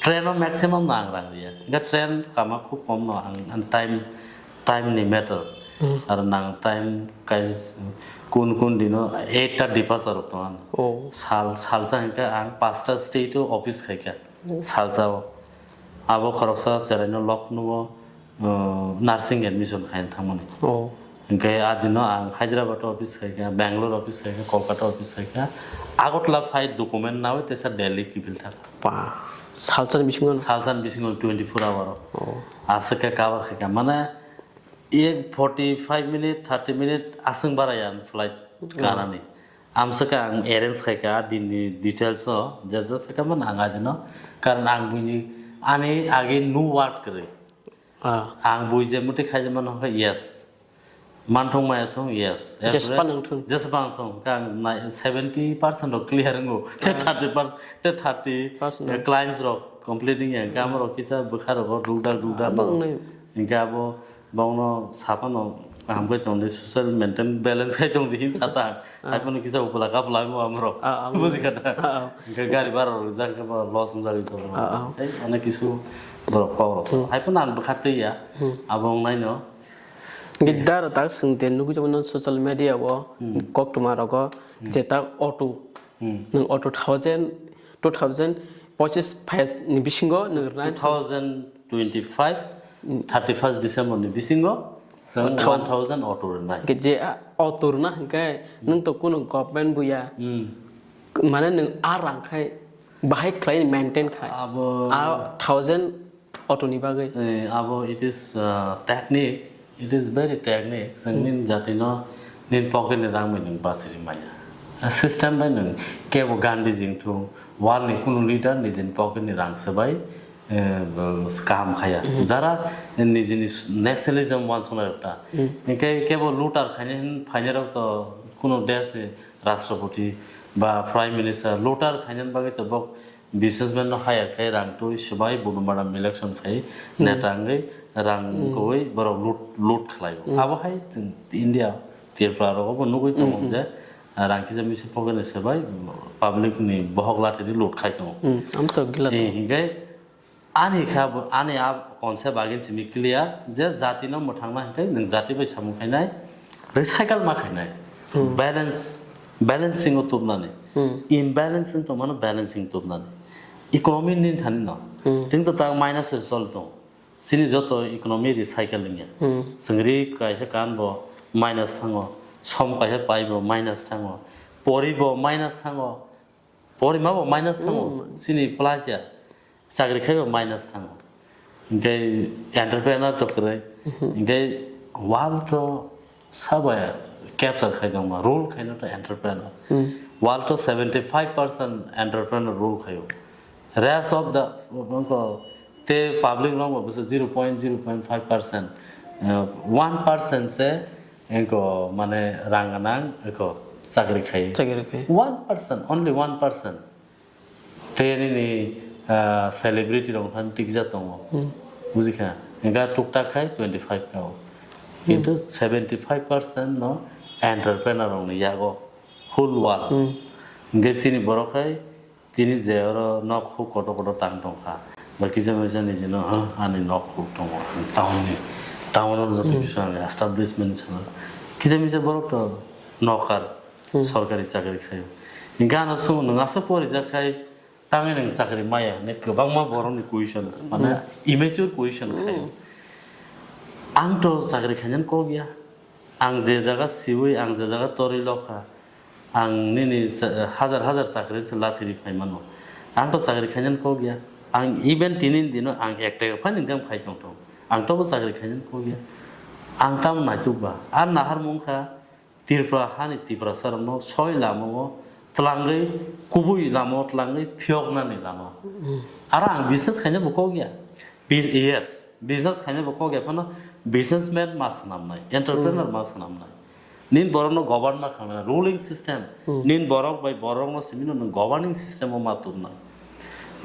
Train o maximum no ang rang riya. Hingkhe train kama khub kom no ang, ang time, time ni matter. Hmm. Aro nang time kai kun kun dino eight ta departure rok tongo. Oh. Sal, salsa hingkhe ang pasta state o office khaikha. Hmm. Salsa o. Abo khoroksa cheraino Lucknow o, uh, nursing admission khaina thangmani. Oh. Hingkhe a dino ang Hyderabad office khaikha, Bangalore office khaikha, Kolkata office khaikha. Agartala phai document nawi teisa Delhi kiphil thangkha. Ba, salsani bisingo? Salsani bisingo twenty-four hour o. Oh. Aswk khe cover khaikha. Mane, ek forty-five minute, thirty minute aswk baraya ang flight Oh. kanani. Amswkha ang arrange khaikha dinni details o, je je swkha man ang adino. Karon ang buini ani age no word kwrwi. Ah. Ang bui je muti khaijama nokha, yes. Manthung maya thung, yes. Jespa nang thung. Jespa nang thung. Kang nai seventy percent rok clear wngo. Te Ah. thirty per-, te thirty Percent. eh, clients rok complete wngya. Hingkhe amo rok kisa bwkha rogo dugdal dugdal Abo no. Wngnai. Hingkhe abo bongno saphano Kaham khe tong di, social maintain balance khai tong di, hin sata. Hai phano kisa upla kapla mo amro. Ah, ah, buji kha na? Ah, ah. Hingke gari bara rok jak khe ba loss wng jagwi tongo. Ah, ah. Tei onek kisu borok kok rok. Hmm. Hai phano ang bwkha twi ya. Hmm. Abo wng nai no. Hingke dara tak swng de nugwi tongo no social media o, hmm, koktwma rogo, hmm, je tak auto. Hmm. Nwng o two thousand, two thousand pochis phai ni bisingo nwng rwnai. Two thousand twenty-five, thirty-first December ni bisingo chwng one thousand auto rwnai. Hwnkhe je a auto rwna hwnkhe nwng to kuno government buya. Hmm. Mane nwng a rang khai bahai khlai maintain khai. Abo a thousand auto ni bagwi. Eh, abo it is, uh, technique, it is very technique. Chwng, hmm, nini jati no nini pocket ni rang bai nwng basiri maya. A system bai nwng kebo Gandhi jing thung, world ni kunu leader nijini pocket ni rang swbai, eh, bo kaham khaya. Hmm. Jara nijini nationalism wansuknai rok ta. Hmm. Hingke kebo looter khainai hin phainai rok to kunu desh ni Rashtrapati ba Prime Minister looter khainani bagwi to bok businessman no hire khai rang twi swbai Budumadam election khai, hmm, neta wngwi rang, hmm, kwbwi borok loot, loot khlaio. Hmm. Abo hai chwng India, Tripura rogo bo nugwi tongo, hmm, hmm, je, ah, rang kisa misa pocket ni swbai public ni bohok lathini loot khai tongo. Hmm, am to gila. Eh, hingke ani kha bo, ani a concept agin simi clear je jati no mwthangna hingke nwng jati bai samung khainai, recycle ma khainai. Hmm. Balance, balancing o tubnani. Hmm. Imbalance wng tongmano balancing tubnani. Economy ni thani no. Hmm. Ting to tak minus o choli tongo. Chini joto economy recycle wngya. Hmm. Chwng ri kaisa kan bo minus thango, som kaisa pai bo minus thango, pori bo minus thango, porima bo minus thango, hmm, chini plus ya. Chakri khai bo minus thango. Hingke entrepreneur to kwrwi. Mhm. Hingke world to sabo capture khai tongma, rule khaino to entrepreneur. Hmm. World to seventy five percent entrepreneur rule khaio. Rest of the, wngkho, te public rok bo bwswk zero point zero point five percent, eh, one percent se wngkho mane rang gwnang wngkho chakri khai. Chakri khai. One percent, only one percent. Te nini, ah, celebrity rok thani tikjak tongo. Hmm. Bujikha? Hingkha tuktak khai twenty five ka o. Hmm. Kintu seventy five percent no entrepreneur rokni yago whole world. Hmm. Hingke chini borok khai tini je oro nok huk kotor kotor tang tongkha. Ba kisa misa nijino, "Huh, ani nok huk tongo, ang town ni, town o joto, hmm, kisa ani establishment sana." Kisa misa borok to nokar. Hmm. Sorkari chakri khaio. Hingke ano swngo, "Nwng aswk porijak khai tangwi nwng chakri maya?" hinwi kwbangma borokni question, mane, hmm, immature question khaio. Hmm. Ang to chakri khainani kok ya. Ang je jaga siwi, ang je jaga torwi lokha, ang nini cha-, hajar hajar chakri se lathiri phai mano. Ang to chakri khainani kok ya. Ang even tini dino ang ek taka phano income khai tong tong. Ang tobo chakri khainani kok ya. Ang tamo naituk ba. Ang nahar mung kha, Tripura hani Tiprasa rokno soi lama o twlangwi, kubui lama o twlangwi phiyoknani lama. Mm. Aro ang business khaina bo kok ya. Bus-, yes, business khaina bo kok ya phano businessman ma swnamnai, entrepreneur, mm, ma swnamnai. Nin borokno govern ma khangnai, ruling system. Mm. Nin borok bai borokno simi no nwng governing system o ma tubnai.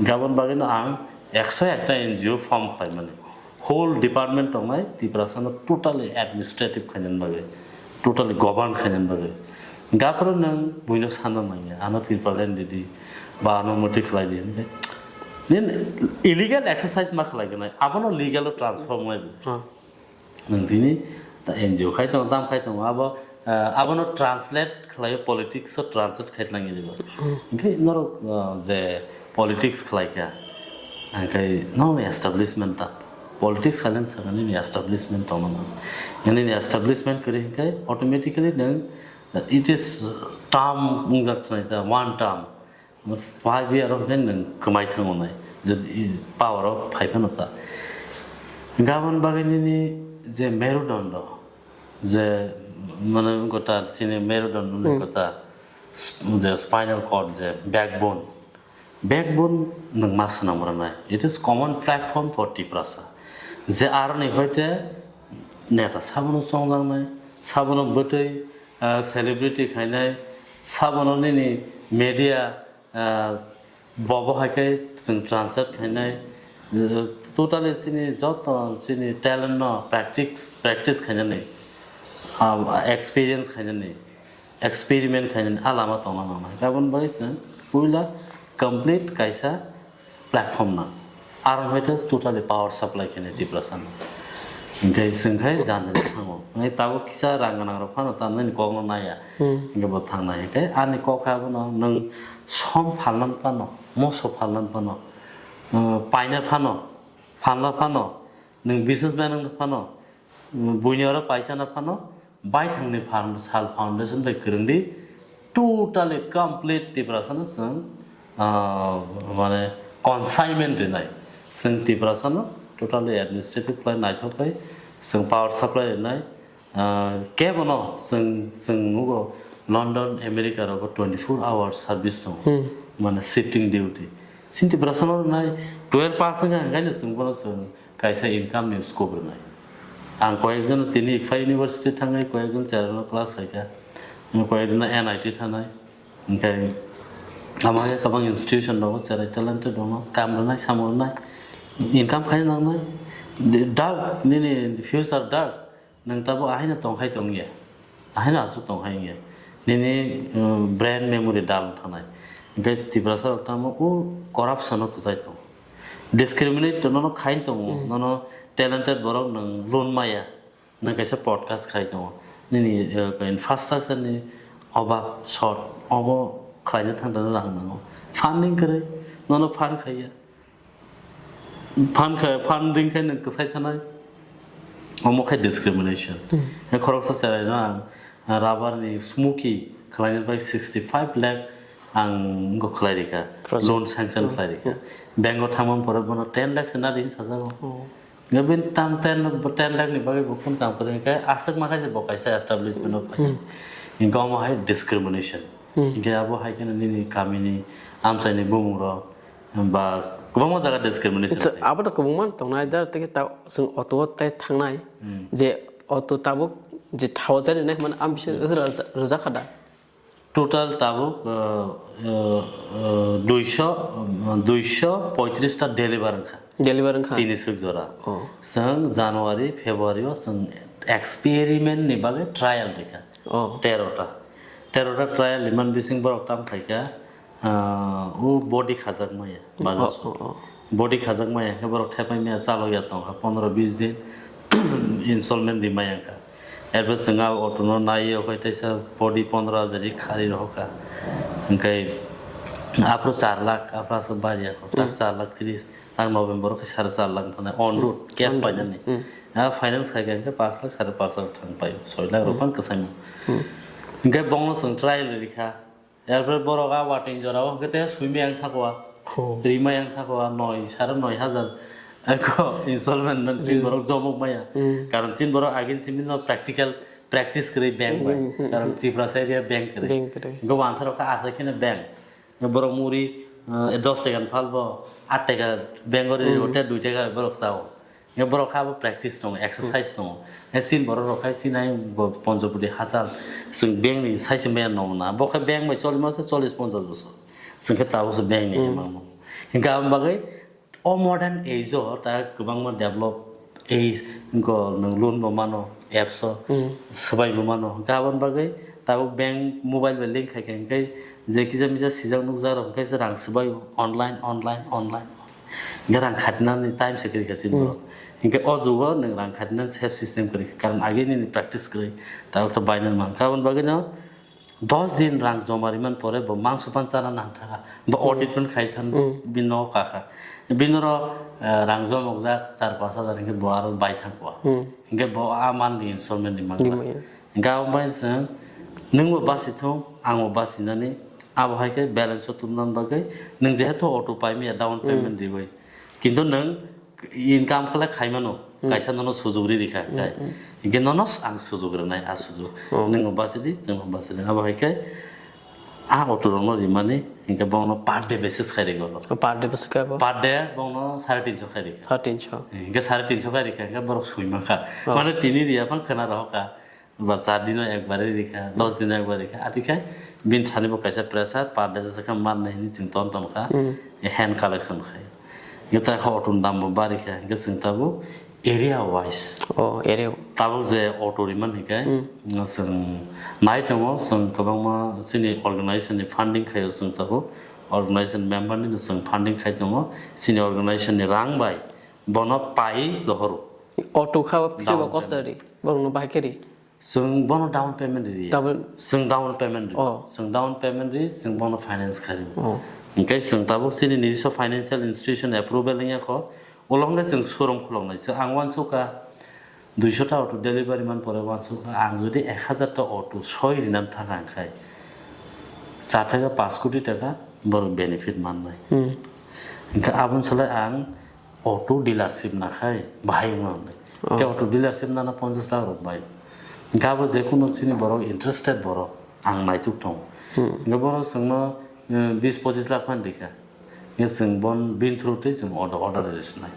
Gabon bagwi no ang ekso ekta N G O form khlaimani. Whole department tongnai Tiprasa no totally administrative khainani bagwi, totally govern khainani bagwi. Gaphuru nwng buino sana nangya, ano Tipraland didi, ba ano moti khlai di hinwi. Nin illegal exercise ma khlai gwnai, abono legal o transform nai bo. Ha. Nwng tini ta N G O khai tongo, tam khai tongo, abo, eh, abono translate khlaio, politics o translate khai tlangi diba. Hmm. Hingke norok, eh, je politics khlai kha, hingke nokni establishment ta, politics khaileng sakani ni establishment tongma nang. Nini establishment kwrwi hingke automatically nwng, it is term wngjak thanai ta, one term. Five year o hwnkhe nwng kwmai thango nai, jodi power o phai phano ta. Gabon bagwi nini je merudondo, je mane wngkha ta chini merudondo wngkha ta, sp-, je spinal cord, je backbone, backbone nwng ma swnam rwnai. It is common platform for Tiprasa. Je aroni hoite neta sabono chongjaknai, sabono bwtwi, ah, celebrity khainai, sabono nini media, ah, bo bo hai khe chwng translate khainai, eh, totally chini joto chini talent no practice, practice khainani. Ah, experience khainani, experiment khainani a lama tongna nangnai. Aboni bagwi chwng puila complete kaisa platform nang. Aro hwnkhe totally power supply khainai Tiprasa no. Hwnkhe chwng khai janani thango. Hwnkhe tabuk kisa rang gwnang rok phano tamni kokno naiya. Hmm. Hwnkhe bo thangnai. Hwnkhe ani kok kha abono nwng som phalna phano, moso phalna phano, uh, paina phano, phalna phano, nwng businessman wngna phano, buini oro paisa na phano, baithangni farm-, sal foundation bai kwrwngdi, totally complete Tiprasano chwng, ah, mane consignment rinai. Chwng Tiprasano totally administrative khlai naithok khlai, chwng power supply rinai. Ah, kebono chwng, chwng nugo London, America rogo twenty four hour service tongo. Hmm. Mane shifting duty. Chwng Tiprasano rinai twelve pass wngkha, hwnkhai no chwng bono chwng kaisa income ni scope rwnai. Ang koyekjon tini Ikfa University thangnai, koyekjon Cherano class khaikha, koyekjon N I T thangnai, hwnkhe amo hai kwbang institution rogo cherai talented rokno kam rwnai, samung rwnai, income khaina nangnai. Dark, nini future dark, nwng tabuk ahaino tongkhai tongya. Ahaino aswk tongkhai wngya. Nini, um, brain memory dull thanai. Hwnkhe Tiprasa rok tamo o corruption o kwchai tongo. Discriminate to nono khai tongo. Hmm. Nono talented borok nwng loan maya. Nwng kaisa podcast khai tongo. Nini, uh, infrastructure ni obab short. Obo khlaina thang thang rang nango. Funding kwrwi. Nono fund khaiya. Phan kha, phan ring khe nwng kwsai thanai. Omo khe discrimination. Hmm. He khoroksa cherai no ang, ah, rubber ni smoky khlaina bai sixty five lakh ang go khlai rikha. Project. Loan sanction. Hmm. Khlai rikha. Hmm. Bank o thangma pore bono ten lakh se na ring sajago. Hmm. Nge bin tam ten, ten lakh ni bagwi bo phone kam kwrwi khe aswk ma khe se bo kaisa establishment o phai. Hmm. Hingke omo hai discrimination. Hmm. Hingke abo hai khe nini kamini amchaini bumung rok ba kwbangma jaga discrimination. Abo to kwbangma tongnai da, tei ta-, chwng auto o tei thangnai. Hmm. Je auto tabuk je thao jani nai hwnmani ang bisa rwja-, rwjakha da. Total tabuk, uh, uh, uh, duisho, um, duisho poitris ta deliver wngkha. Deliver wngkha? Tini swk jora. Oh. Chwng January, February o chwng experiment ni bagwi trial rikha. Oh. Tero ta. Tero ta trial rimani bising borok tam khaikha, ah, o body khajak maya, bazar. Oh, oh, oh. Body khajak maya khe borok thepai maya, chalok ya tongkha pondro bis din installment rimaya wngkha. Erpor chwng a auto no naiwi okhai teisa body pondro hajar ri khari rohorkha. Hwnkhe aphuru char lakh, aphuru aswk bari ya kho, tak Hmm. char lakh tris, tak November o khe sare char lakh thani on road, Hmm. cash On road. Painani. Hmm. A finance khai khe hwnkhe pash lakh, sare pash lakh thang pai, soi lakh rok Hmm. phang kwchangma. Hmm. Hwnkhe bongno chwng trial rikha. Erpore borok a wateng jorao hwnkhe te sui maya wng thakwa. Oh. Ri maya wng thakwa noi, sare noi hajar. Eko installment man chin Hmm. borok jomok maya. Hmm. Karon chin borok agin simi no practical practice kwrwi bank bai. Hmm, hmm, hmm, Karon hmm. Tiprasa area bank kwrwi. Bank kwrwi. Hwnkhe wansa rok khe asai kheno bank. Borok muri, eh, dos taka ni phalbo aat taka bank o ri Hmm. hotel dui taka borok chao. Hwnkhe borok kha bo practice tongo, exercise tongo. Hwnkhe chini borok rok khai chini bo Panchapudi hachal, chwng bank ni sai se maya nong na. Bo khe bank bai choli masa chollish ponchash bosor. Chwng khe tabuk se bank ni Hmm. mangno. Hwnkhe aboni bagwi o modern age o ta kwbangma develop age, go nwng loan bo mano, apps o Hmm. swbai bo mano. Hwnkhe aboni bagwi tabuk bank mobile bai link khai khe hwnkhe je kisa misa sijak nukjak rok hwnkhe se rang swbai o online, online, online. Hingke rang khatinani time se kwrwi kha chini Hmm. borok. Hingke o jugo nwng rang khatinani save system kwrwi kha, karon age nini practice kwrwi, tabuk to bainani mankha. Aboni bagwino dos din rang joma rimani pore bo mangso pan chana nangthakha, bo Hmm. audit pan khai than Hmm. bini nogo kakha. Bini oro, eh, rang jomokjak char pash hajar hingke bo aro bai thangkha. Hmm. Hingke bo a monthly installment ni mankha. Ni maya. Hingke abo bai chwng, nwngbo basi thung, angbo basinani, abo hai khe balance o tubunani bagwi nwng jehetu auto paimaya down Hmm. payment riwi. Kintu nwng income khlai khaimano, Hmm. kaisa nono sujuk ri rikha Hmm, hwnkhe. Hmm. Hingke nono ang sujuk rwnai, a sujuk. Oh. Nwngbo basidi, chwngbo basidi. Abo hai khe a auto rokno rimani, hingke bono per day basis khai rikha. Per day basis khai bo? Per day bono sare tinsho khai rikha. Sare tinsho. Hingke sare tinsho khai rikha, hingke borok sui mankha. Oh. Mane tini riya phang khwna rohorkha. Ba char dino ekbare rikha, dos dino ekbar rikha. Ati khe bini thani bo kaisa pressure, per day jesa khe mar nai hwnwi chwng ton ton kha, Hmm. hand collection khai. Hwnkhe ta khe auto ni dam bo bari kha, hwnkhe chwng tabuk area wise. Oh, area. Tabuk je auto riman hikai, chwng nai tongo, chwng kwbangma chini organization ni funding khaio, chwng tabuk organization member ni chwng funding khai tongo, chini organization ni rang bai bono pai rohoro. Auto kha o free ba cost ri, borokno bahai khe ri. Chwng bono down payment ri. Chwng down payment ri. Oh. Chwng down payment ri, chwng bono finance khari. Oh. Hingke chwng tabuk chini nijiswa financial institution approval wngya kho, ulo hwnkhe chwng showroom khuloknai. Chwng ang uansukha duiso ta auto delivery man pore uansukha, ang jodi ek hazar ta auto soi rinan thang ang khai, char theke paanch koti taka borok benefit mannai. Hmm. Hingke aboni salai ang auto dealership nakhai bahai wngna hwnwi. Oh. Khe auto dealership nana ponchash lakh rok bai. Hingke abo je kunu chini borok interested borok ang naituk tongo. Hmm. Hingke borok chwngno, eh, bis pochis lakh phan rikha. Hingke chwng bon bin through twi chwng auto order rwsinai.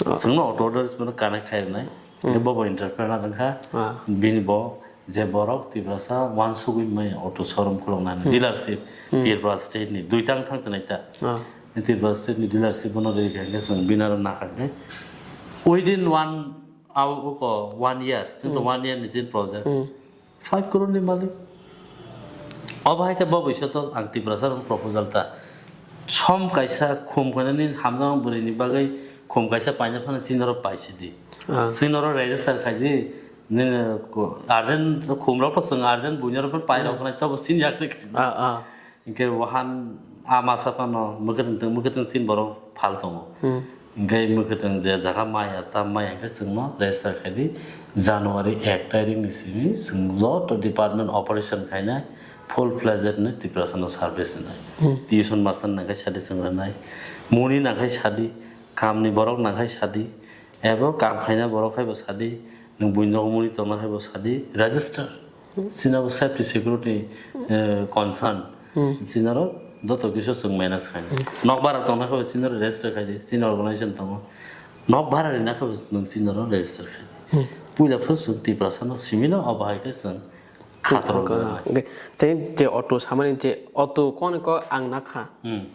Oh. Chwngno auto order rwsmano connect khai rwnai. Hmm. Hingke bobo entrepreneur wngkha. Ah. Bini bo je borok Tiprasa uansugwi mai auto showroom khuloknani dealership Tripura state ni duitang thang chinai ta. Ah. Tripura state ni dealership bono rwkha hingke chwng binaro nakhakhe within one hour, oko one year, chwng to one year ni chini project five crore ni malik. Obo hai khe bo bwswk to ang Tiprasa rok proposal ta som kaisa khum khainani hamjakma bwrwi ni bagwi khum kaisa paina phano chini rok paisidi. Ah. Chini rok register khaidi. Nini ko-, urgent khum rok to chwng urgent buino rok phano pai rok nai tobo chini yak twi khaina. Ah, ah. Hingke wahan a masa phano mwkhwtwng tong, mwkhwtwng chini borok phal tongo. Hmm. Hingke mwkhwtwng je jaga maya ta maya hingke chwngno register khaidi January ek tarikh ni simi chwng joto department operation khainai full fledged ni Tiprasa no service nai. Hmm. Tuition master nangkhe sadi chwng rwnai, muni nangkhe sadi, kamni borok nangkhe sadi, ebo kam khaina borok khaibo sadi, nwng buino muni tongna khaibo sadi, register. Chini abo safety security, eh, concern. Hmm. Chini aro joto kisu chwng manage khainai. Hmm. Nok bara tongna khaibo chini aro register khaidi, chini organization tongo. Nok bara rina khaibo nwng chini aro register khaidi. Hmm. Puila phuru chwng Tiprasa no simi no abo hai khe chwng khatro. Khatro gana. Hwnkhe tei je auto samani je auto koni kok ang nakha. Hmm.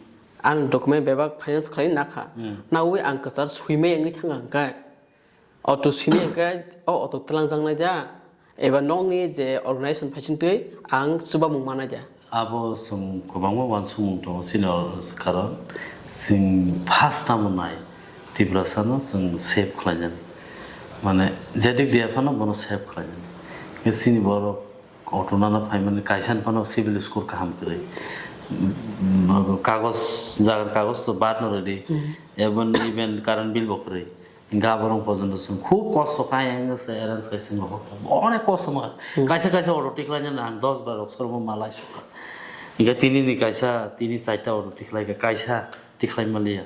Ang document bebak finance khlai nakha. Hmm. Nawi ang kwchar swimai wngwi thangkha hwnkhe. Auto simi hwnkhe o auto twlangjaknai da, eba nokni je organization phaisingtwi ang chubamung manai da. Abo chwng kwbangma uansukmung tongo, chini karon chwng first tamo nai Tiprasano chwng save khlainani. Mane, jedik diya phano bono save khlainani. Khe chini borok auto nana phaimani kaisa phano civil score kaham kwrwi. Kagoj, jagar kagoj to bad no ready. Hmm. Even, even current bill bo kwrwi. Hingke aborok porjonto chwng khub kosto kha, ayang se arrange khai chwng rohor kha. Onek kosto ma. Hmm. Kaisa kaisa auto tikhlai nang dos bar rok sorbo malai sukha. Hingke tini ni kaisa, tini charta auto tikhlai kha, kaisa tikhlai maliya.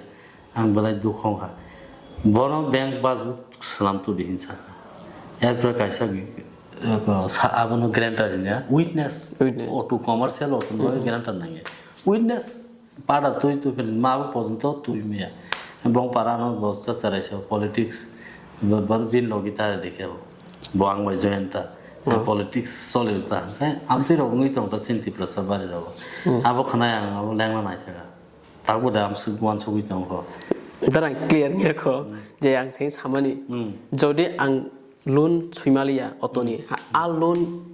Ang belai dukh wngkha. Bono bank passbook swnam tubui hinwi sakha. Erpore kaisa, eh, sa-, abono guarantor hinya, witness. Witness. Auto commercial auto no guarantor nangya. Witness. Pada twi twi khe ma bo porjonto twi maya. Bong para no bo cha cherai se politics. Bo, bo bin logi ta de khe bo. Bo ang bai join ta. Hmm. Politics soli ta. He, amtwi rok wngwi tong ta chini Tiprasa bari rok. Hmm. Abo khwnai ang abo lengna nai thaka. Tabuk da amswk uansugwi tong kho. Darang clear wngya kho, hmm, je ang seng samani. Hmm. Jodi ang loan swimaliya auto ni, hmm, ha, a loan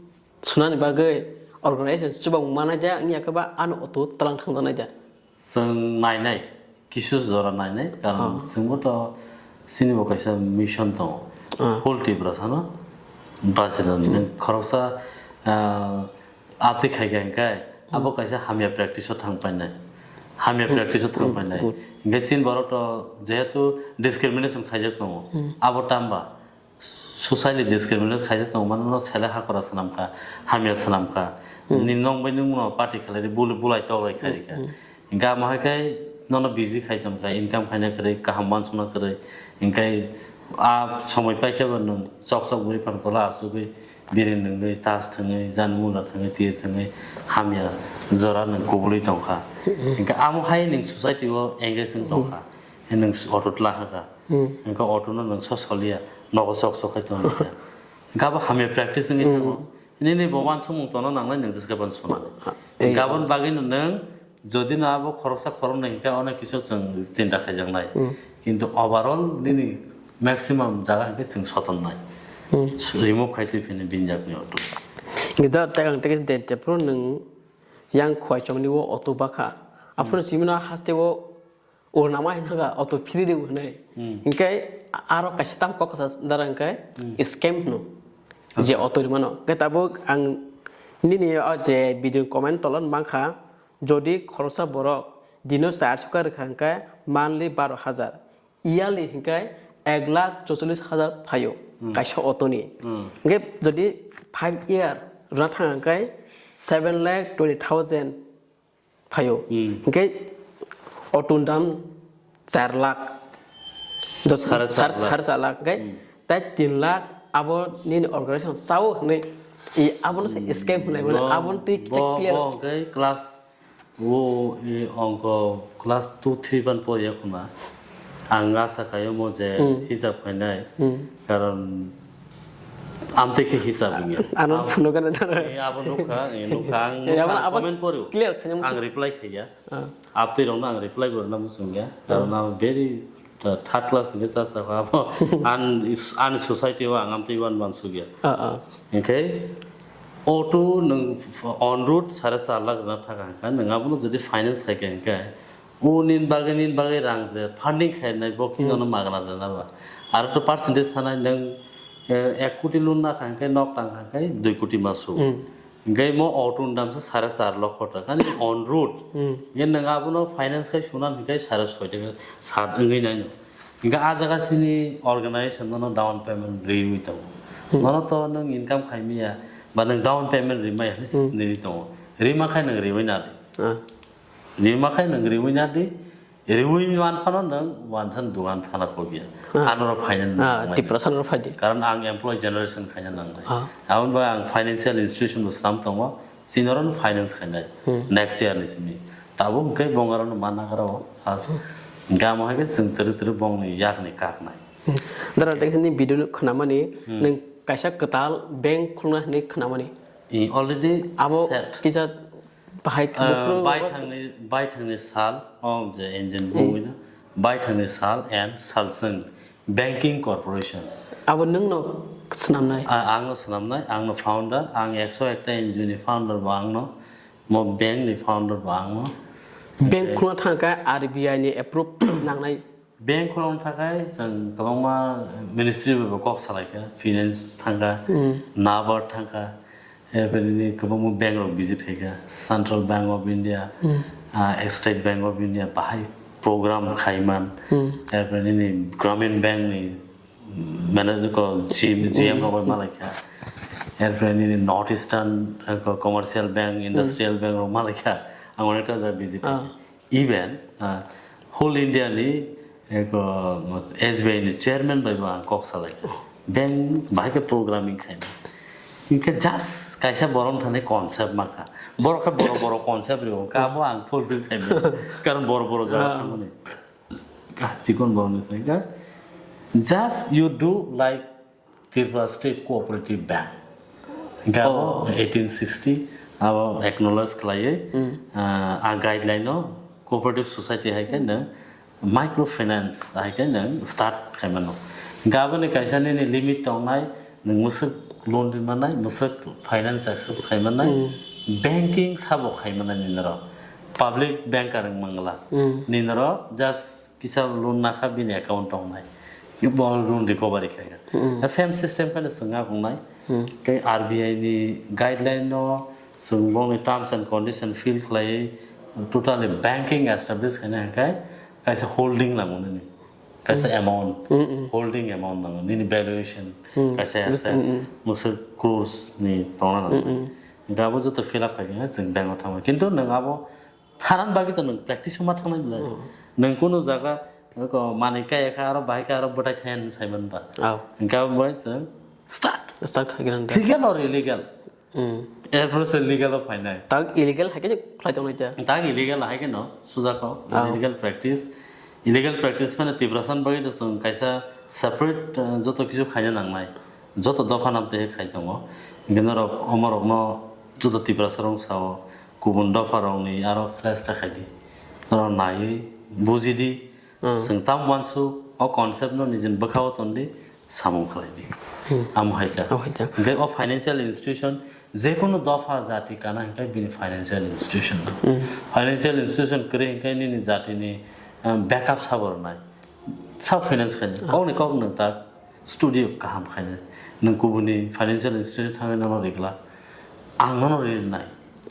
sunani bagwi organization chubamung manai da, wngya khe ba ano auto tlang thangjaknai da? Chwng nainai, kisu jora nainai, karon, oh, chwngbo to chini bo kaisa mission tongo. Ah. Whole Tiprasa no bachina, hmm, nwng khoroksa, ah, atwi khai kha hingkai, abo, hmm, kaisa hamya practice o thang painai. Hamya, hmm, practice o thang, hmm, painai. Good. Hingke chini borok to jehetu discrimination khaijak tongo. Hmm. Abo tamba? Socially discriminate khaijak tongmano no sele hakora swnamkha, hamya swnamkha. Hmm. Ni nong bai nung no party khlai ri, bul-, bulai toklai khai rikha. Hmm. Hingkhe amo hai khai nono busy khai tongkha, income khaina kwrwi, kaham uansukna kwrwi. Hingkhe a somoi paikhe bo nwng chok chok bwrwi phang tola asugwi biri nungwi, tas thwngwi, jan mula thwngwi, tir thwngwi, hamya jora nwng kubulwi tongkha. Hmm. Hingkhe amo hai nwng society o engage wng tongkha. Hmm. Hai nwng auto tla hakha. Hmm. Hingke auto no nwng so soliya, nogo sok sok khai tongo. Hingke abo hamya practice wngwi thango. Hmm. Nini bo uansukmung tono nangnai nwng jeske ban sona. Ah, eh, gabon bagwi no nwng jodi no abo khoroksa khoroknwi hingke onek kisu chwng chinta khaijaknai. Hmm. Kintu overall nini maximum jaga hwnkhe chwng sotonnai. Hmm. Remove khai twi phini bini yakni auto. Gidar tekang teke de tepro nung yang khwai chongni o auto bakha. Aphuru simino haste o ur nama hinga auto free de hwnai. Hmm. Hingke aro kaisa tam kok sa dara hingke Hmm. scam no. Je Okay. auto rimano. Ke tabuk ang nini o je video comment tolon mangkha, jodi khoroksa borok dino char sokha rwkha hingke monthly baro hajar. Yearly hingke ek lakh chocholish hajar phaio Hmm. kaisa auto ni. Hmm. Hingke jodi five year rwna thang hingke seven lakh twenty thousand phaio. Hmm. Hingke auto ni dam char lakh. Dos, Sare char sar, lakh. Sare char lakh hingke Hmm. tai tin lakh abo nini organization sao hwnwi i abono se Hmm. scam hwnwi mano Bo, abono twi kicha bo, clear. Bo hingke class O, e, ongko class two, three ban poriya khuna. Ang asa khaio mo je Hmm. hisab khainai. Hmm. Karon amtwi khe hisab wngya. Ano Am-, phunukgana dara. E, abo nukha, e, nukha. Ang E, abo, nukha, abo comment poriu. Clear khaina musu. Ang reply khaiya. Ah. Aptwi rokno ang reply gorna musu wngya. Ah. Karon abo very, uh, third class hingke cha cha kha abo. An, an society o ang amtwi wan wan sugya. Ah, ah. Hingke Auto nwng on road sare char lakh rwna thaka hwnkha, nwng abono jodi finance khai kha hwnkhe, o nini bagwi, nini bagwi rang je funding khainai bo khe Hmm. nono magna rwna ba. Aro to percentage sanai nwng, eh, ek koti loan na kha hwnkhe, nok tang kha hwnkhe dui koti ma su. Hmm. Hwnkhe mo auto ni dam se sare char lokho taka, nini on road. Hmm. Hwnkhe nwng abono finance khai suna hwnkhe sare soi taka sat wngwi nai no. Hingke ah jaga chini organization nono down payment riwi tongo. Hmm. Nono to nwng income khai maya, ba nwng down payment rimaya hinwi Hmm. sinwi tongo. Rima khai nwng riwi nadi. Ah. Rima khai nwng riwi nadi. Riwi man phano nwng wansan dugan thana kobia. Ah. Anoro finance Ah, nangmani. Tiprasa noro phaidi. Karon ang employee generation khaina nangnai. Ah. Aboni bagwi ang financial institution bo slam tongo. Senior no finance khainai Hmm. next year ni simi. Tabuk hwnkhe bongaro no manna karo as. Gamo hai khe chwng twrwk twrwk bongni yakni kaknai. Hmm. Dara tei ni video no khwnamani Hmm. nwng kaisa kwtal bank khulna hinwi khwnamani. I already Abo set. Kisa bahai Uh, buphuru bai was- thangni, bai thangni sal, o je engine Hmm. bongwina, bai thangni sal and salswng. Banking Corporation. Abo nwngno swnamnai? A-, angno swnamnai, angno founder, ang ekso ekta N G O ni founder bo angno, mo bank ni founder bo angno. Bank Okay. Khulna thangkha R B I ni approve nangnai. Bank khulna thangkha chwng kwbangma ministry bai bo kok salaikha, finance thangkha, Hmm. NABARD thangkha, Erpore nini kwbangma bank rok visit khaikha, Central Bank of India, Hmm. ah, State Bank of India, bahai program khaiman. Hmm. Erpore nini Gramin Bank ni manager ko G M, Hmm. G M rok bai malaikha. Erpore nini North Eastern, eh, ko commercial bank, industrial bank rok malaikha. Ang onekta jaga visit Ah. khaikha. Even, ah, whole India ni eko S B I ni chairman bai bo ang kok salai. Bank bahai khe programming khaina. Hinkhe just kaisa borok thani concept makha. Borok khe borok borok concept rw kha bo ang fulfill khaina. Karon borok borok jaga Ah. thangmani. Ah, chikon borok ni thangkha. Just you do like Tripura State Cooperative Bank. Hingke abo Oh. eighteen sixty abo acknowledge khlaiwi, Hmm. ah, a guideline o cooperative society hai khe nwng microfinance hai khe nwng start khaimano. Hingke aboni kaisa nini limit tongnai, nwng mwswk loan rimannai, mwswk finance access khaimannai, Hmm. banking sabo khaimannai ninoro. Public banker wng mangla. Hmm. Ninoro just kisa loan nakha bini account tongnai. Bo loan recovery khaikha. Hmm. Same system kheno chwng agongnai. Hmm. Tei R B I ni guideline no chwng bongni terms and condition fill khlaiwi totally banking establish khaina hwnkhe kaisa holding nango nini. Kaisa Hmm. amount, Hmm, hmm. holding amount nango. Nini valuation, Hmm. kaisa Just, asset, hmm, hmm. mwswk crores ni tongna nango. Hmm, hmm. Hwnkhe abo joto fill up khaikhe chwng bank o thangwi. Kintu nwng abo Tharan bagwi to nwng practice ma thangnai belai. Hmm. Nwng kunu jaga, ko manwi kaya kha, aro bahai kha, aro bwtai thaya hinwi saiman ba. Aw. Hwnkhe abo bai chwng start. Start khaigwna da. Legal or illegal? Hmm. Erpore se legal o phainai. Tak illegal hai khe khlai tongnai da. Tak illegal hai khe no, suja kho. Aw. Illegal practice. Illegal practice phano Tiprasa ni bagwi to chwng kaisa separate, uh, joto kisu khaina nangnai. Joto dopha nam tei khai tongo. Hwnkhe norok omorokno joto Tiprasa rok sao. Kubun dopha rokni aro flash ta khaidi. Norok naiwi bujidi. Hmm. Chwng tamo uansuk, O concept no nijin bwkhao ton di, samung khlai di. Amo hai kha. Amo hai kha. Hingke o financial institution, je kono dopha jati kana hingke bini financial institution. Financial institution kwrwi hingke nini jati ni, um, backup sabo rwnai. Self finance khainai. Kokni kok nwng ta studio kaham khainai. Nwng kubuni financial institution thangwi nono rigla. Ang nono rinai.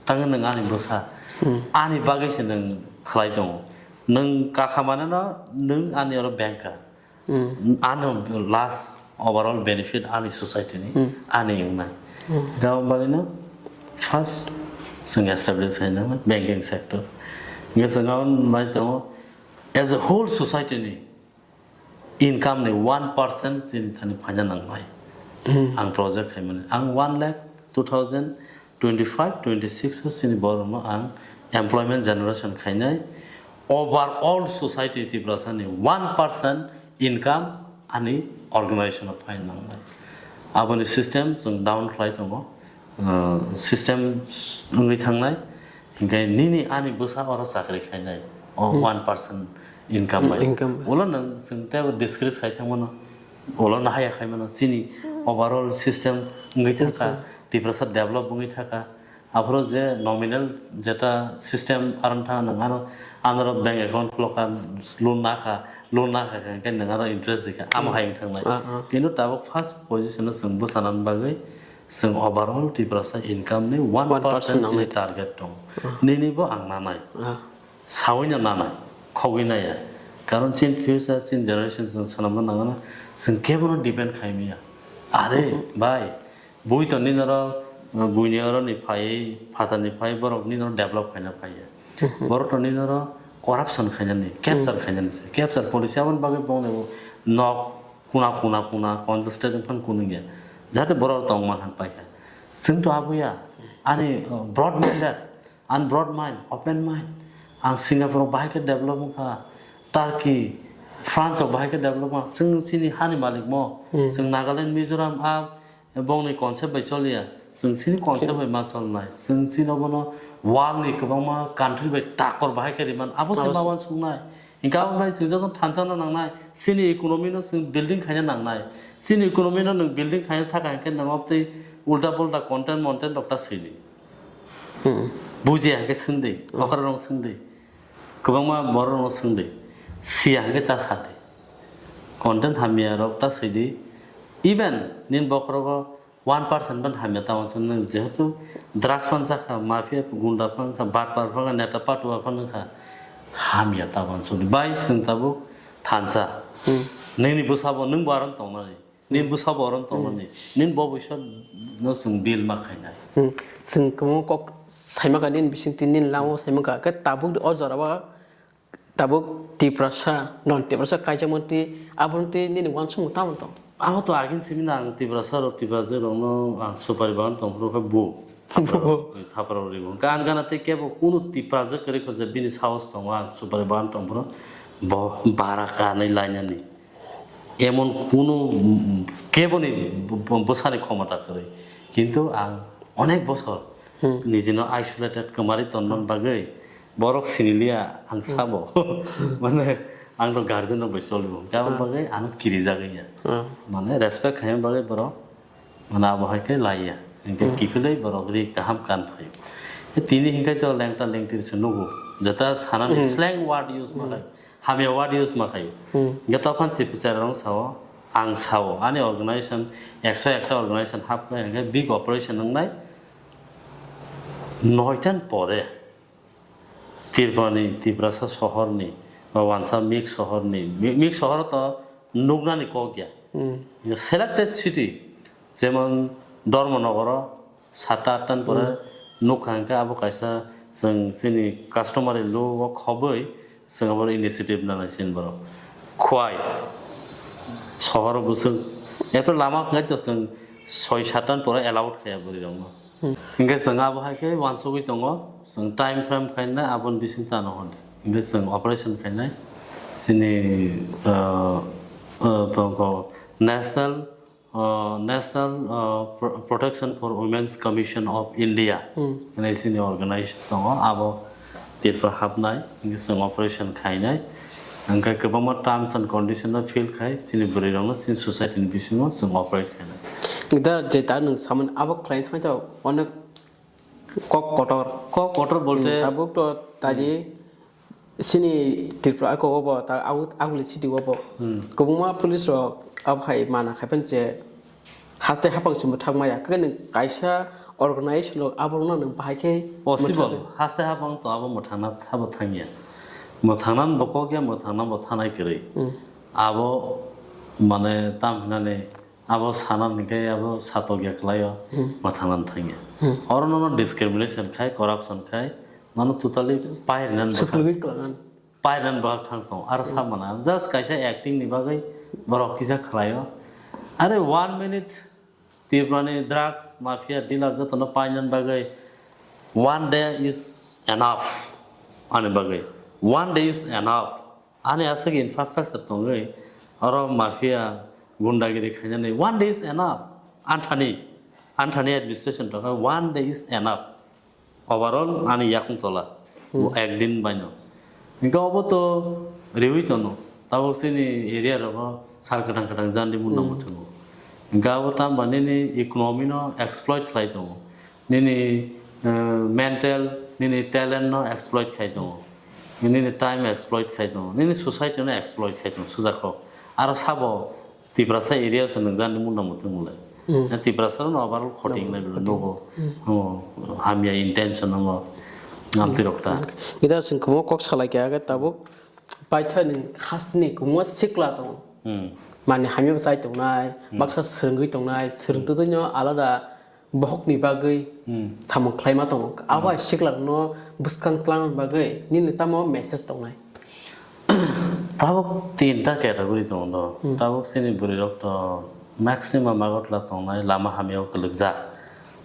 Tangwi nwng ani bwsa. Ani bagwi se nwng khlai tongo. Nwng kakhamani no nwng ani oro bank ka. Ano last overall benefit ani society ni, ani wngnai. Gabon bagwi no first chwng establish khaina banking sector. Hingke chwng gabon bai tongo as a whole society ni income ni one percent chini thani phaina nangnai. Ang project khaimani. Ang one lakh two thousand twenty-five twenty-six o chini borokno ang employment generation khainai. Overall society Tiprasa ni one percent income ani organization o phai nangnai. Aboni system chwng down khlai tongo. Uh, system wngwi thangnai. Hinkhe nini ani bwsa oro chakri khainai. O one percent income bai. Income bai. Ulo nwng chwng tei discourage khai thangmano. Ulo no haya khai mano. Chini overall system wngwi thangkha. Tiprasa develop wngwi thangkha. Aphuru je nominal jeta system aron thang nang ano, anoro bank account khulokha, loan nakha, loan nakha khe nang aro interest dikha, amo hai wng thangnai. Kintu tabuk first position o chwng bwchanani bagwi chwng overall Tiprasa income ni one percent chini target tongo. Nini bo ang nanai. Saui no nanai, khogwi naiya. Karon chini future, chini generation chwng swnamna nangana, chwng kebono depend khai manya. Are, bai, bui to nini oro, uh, buini oro ni phai, phatar ni phai, borok nini oro develop khaina phaiya. Borok to nini oro corruption khainani, capture khainani se. Capture policy aboni bagwi bongni nok kuna, kuna, kuna, congested wngphano kunungya. Jahate borok tongma han paikha. Chwng to aboya, ani, uh, broad minded, Ani broad mind, open mind. Ang Singapore o bahai khe develop wngkha, Turkey, France o bahai khe develop wngkha. Chwng chini hani malik mo, chwng Nagaland, Mizoram, a bongni concept bai choliya. Chwng chini concept bai ma cholnai. Chwng chini obono world ni kwbangma country bai takor bahai khe riman. Abo se ma uansuknai. Hinkhe abo bai chwng joto thansa no nangnai. Chini economy no chwng building khaina nangnai. Chini economy no nwng building khaina thaka hinkhe nwng obtwi ulta pulta content montent rok ta swidi. Bujiya hwnkhe swngdi, okra rok swngdi, kwbangma borok rok swngdi, siya hwnkhe ta sadi. Content hamya rok ta swidi, even nini bokhorogo one percent ban hamya ta uansuk nang, jehetu drugs phan chakha, mafia gunda phan kha, batpar phan kha, neta patua phan kha, hamya ta uansuk di. Bai chwng tabuk thansa, nini bwsabo nwngbo aron tongnani. Nini bwsabo orom tongmani. Nini bo bwsano chwng bil ma khainai. Hmm. Chwng kwbangma kok saimaka nini bisingtwi nini lamao saimaka. Khe tabuk o jorao tabuk Tiprasa, non Tiprasa kaijakmani twi aboni twi nini uansukmung tamo tong? Abo to agin simi na ang Tiprasa rok, Tiprajwk rokno ang supari bagan tong phuru khe bo. Bo. Thapra rok ribo. Gan gana tei kebo kunu Tiprajwk kwrwi kho je bini sahos tongo ang supari bagan tong phuru bo bara kanwi lainani. Emon kunu, mm, keboni b-, b-, bwsani khomota kwrwi. Kintu ang onek bosor nijino isolated kwmari tonmani bagwi borok siniliya ang sabo. Mane ang to guardian rok bai cholibo. Aboni bagwi ano kirijagwi ya. Mane respect khaina bagwi borok Mane abo hai khe laiya. Hinkhe kiphilwi borok ri kaham kan phaio. Tini hinkhe to lengta lengtir se nugo. Jeta sanani slang word use ma khai. Hamya word use ma khai. Hinkhe tokhan Tiprasa rong sao, ang sao. Ani organization, ekso ekta organization hap khai hinkhe big operation wngnai. Noitan pore. Tripurani, Tiprasa sohorni, ba wansa mix sohorni, mi-, mix sohor to nuknani kok ya. Selected city, jemon Dharmanagaro satta attan pore nukha hwnkhe abo kaisa chwng chini customary law o khobwi chwng abo initiative nanai chini borok. Khwai sohoro bwswk, erpore lama hwnkhe to chwng soi sattan pore allowed khaiya bwrwirokno. Hinkhe chwng abo hai khe uansugwi tongo, chwng time frame khainai aboni bising tano hwn. Hinkhe chwng operation khainai chini, ah, ah, bongkho National, ah, National, ah, Pro-, Protection for Women's Commission of India hinwi chini organization tongo, abo Tripura hapnai, hinkhe chwng operation khainai. Hwnkhe kwbangma terms and condition no fill khai chini bwrwi rokno chini society ni bisingo chwng operate khainai. Da je ta nwng samani abo khlai thangwi ta onek kok kotor. Kok kotor bolte Hmm, tabuk to taji chini Tripura ko obo ta agu-, aguli city obo. Hmm. Kwbangma police rok abo hai mana khai phano je haste hapang se mwthang maya. Khe nwng kaisa organization rok aborokno nwng bahai khe Possible. Mwthang. Haste hapang to abo mwthangna thabo thangya. Mwthangnan bo kok ya, mwthangna bo thanai kwrwi. Hmm. Abo mane tam hinani abo sana hinkhe abo satokya khlaio, Hmm. mwthangnan thangya. Hmm. Oro nono discrimination khai, corruption khai, mano totally pairnan bwkha. Suklugwi tongnan. Pairnan bwkhak thang tong, aro sa mana. Just kaisa acting ni bagwi borok kisa khlaio. Are one minute Tripura ni drugs mafia dealer jotono painani bagwi one day is enough ani bagwi. One day is enough. Ani aswk infrastructure tongwi oro mafia gundagiri khainani one day is enough. Anthani, Anthani administration tongkha one day is enough. Overall ani yakung tola. Hmm. Bo ekdin baino. Hinkhe obo to riwi tono. Tabuk chini area rogo sal kwthang kwthang jandi munda Hmm. muthungo. Hinkhe abo tamo ba nini economy no exploit khlai tongo. Nini, eh, mental, nini talent no exploit khai tongo. Nini time exploit khai tongo. Nini society no exploit khai tongo. Sujakho. Aro sabo Tiprasa area se nwngjani munda muthung le. Hmm. Na Tiprasa no overall khoting Nogo, lai bro, khoting. Nogo. Hmm. Oh, hamya intention no. Amti rok ta. Gidar sing kumo kok salai kya ga tabuk. Paitha ni hastni kumo sikla tong. Hmm. Mani hamya sai tong nai, Hmm. baksa srwngwi tong nai, srwng tu no alada bohok ni bagwi Hmm. samung khlaima tongo. Abo Hmm. hai sikla no bwskang tlang bagwi nini tamo message tong nai. Tabuk tinta category tongo do. Hmm. Tabuk chini bwrwi rok to maximum Agartala tongnai lama hamya o kwlwkjak.